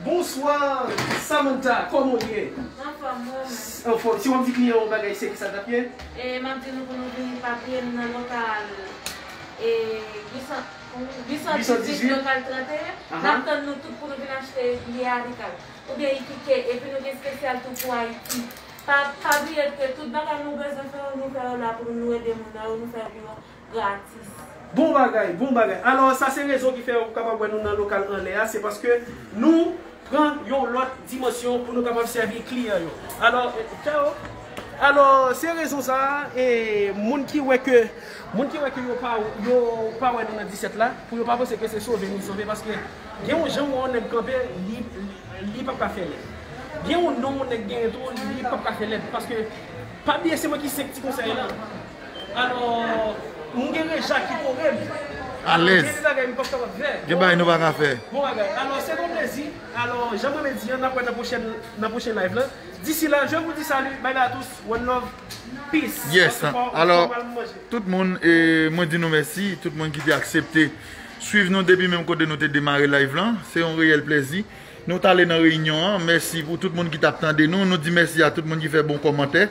Bonswa, Samantha, kòman w ye? Anfòm, mwen menm. Anfòm. Si w ap di kliyan yon bagay, se kisa l ap ye? E, m ap di nou pou nou vin papye m nan lokal, e, huit cent, huit cent dix-huit, lokal trente et un. Aha. N ap tann nou tout pou nou vin achte bilye amikal. Oubyen e-ticket, epi nou gen espesyal tou pou Ayiti. Pa, pa bliye ke tout bagay nou bezwen fè yo, nou fè yo la pou nou, nou ede moun nan yo, nou fè yo pou yo gratis. Bon bagay, bon bagay. Alò, sa se rezon ki fè ou kapab wè nou nan lokal anlè a, se paske nou pran yon lòt dimansyon pou nou kapab sèvi kliyan yo. Alò, eh, ciao. Alò, se rezon sa a, e moun ki wè ke, moun ki wè ke yo pa, yo pa wè nou nan disèt la, pou yo pa panse ke se sove nou sove, paske gen yon jan ou wè yon nèg kanpe, li, li p ap ka fè lèd. Gen yon non yon nèg genyen tou, li p ap ka fè lèd, paske pa bliye se mwen ki senk ti konsèy la. Alò, m gen reja ki kore m. Alèz. Gen de bagay m p ap kapab fè. Gen bagay nou pa ka fè. Bon bagay. Alò, se yon plezi. Alò, jan mwen di an, n ap wè nan pwochèn, nan pwochen live lan. D'ici là, je vous dis salut. Bye bye à tous. One love. Peace. Yes. Alò, tout moun, e, mwen di nou mèsi. Tout moun ki te aksepte swiv nou depi menm kote nou te demare live lan. Se yon reyèl plezi. Nou t ale nan reyinyon an. Mèsi pou tout moun ki t ap tande nou. Nou di mèsi a tout moun ki fè bon kòmantè.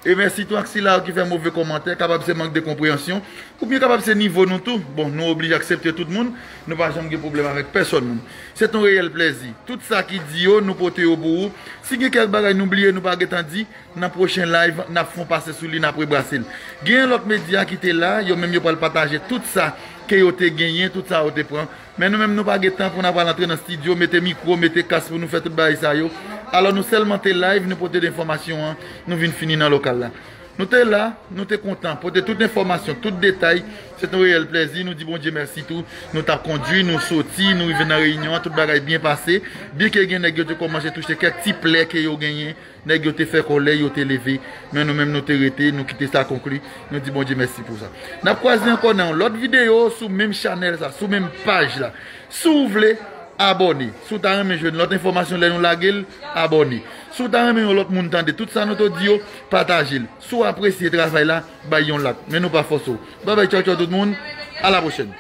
E mèsi tou ak sila yo ki fè move kòmantè. Kapab se mank de konpreyansyon. Oubyen kapab se nivo nou tou. Bon, nou oblije aksepte tout moun. Nou pa janm gen pwoblèm avèk pèsòn moun. Se t on reyèl plèzi. Tout sa ki di yo, nou pote yo pou ou. Si gen kèk bagay nou bliye, nou pa gentan di, nan pwochen live, n ap fè yon pase sou li, n ap rebrase l. Gen lòt medya ki te la, yo menm yo pral pataje tout sa ke yo te genyen, tout sa yo te pran. Men nou menm, nou pa gen tan pou n ap pral antre nan estidyo, mete mikwo, mete kas pou nou fè tout bagay sa yo. Alò, nou sèlman te live, nou pote de enfòmasyon an, nou vin fini nan lokal la. Nou te la, nou te kontan pote tout enfòmasyon, tout detay. Se te yon reyèl plèzi. Nou di Bondye mèsi tou. Nou t ap kondui, nou soti, nou rive nan reyinyon an, tout bagay byen pase. Byenke gen nèg yo te kòmanse touche kèk ti plè ke yo genyen, nèg yo te fè kòlè, yo te leve. Men nou menm, nou te rete, nou kite sa konkli. Nou di Bondye mèsi pou sa. N ap kwaze ankò nan yon lòt videyo sou menm chanèl sa, sou menm paj la. Si w vle, abòne. Si w ta renmen jwenn lòt enfòmasyon lè nou lage l, abòne. Si w ta renmen yon lòt moun tande tout sa nou te di yo, pataje l. Si w apresye travay la, bay yon like. Men nou pa fòse w. Babay, tchaw, tchaw tout moun. A la pwochèn.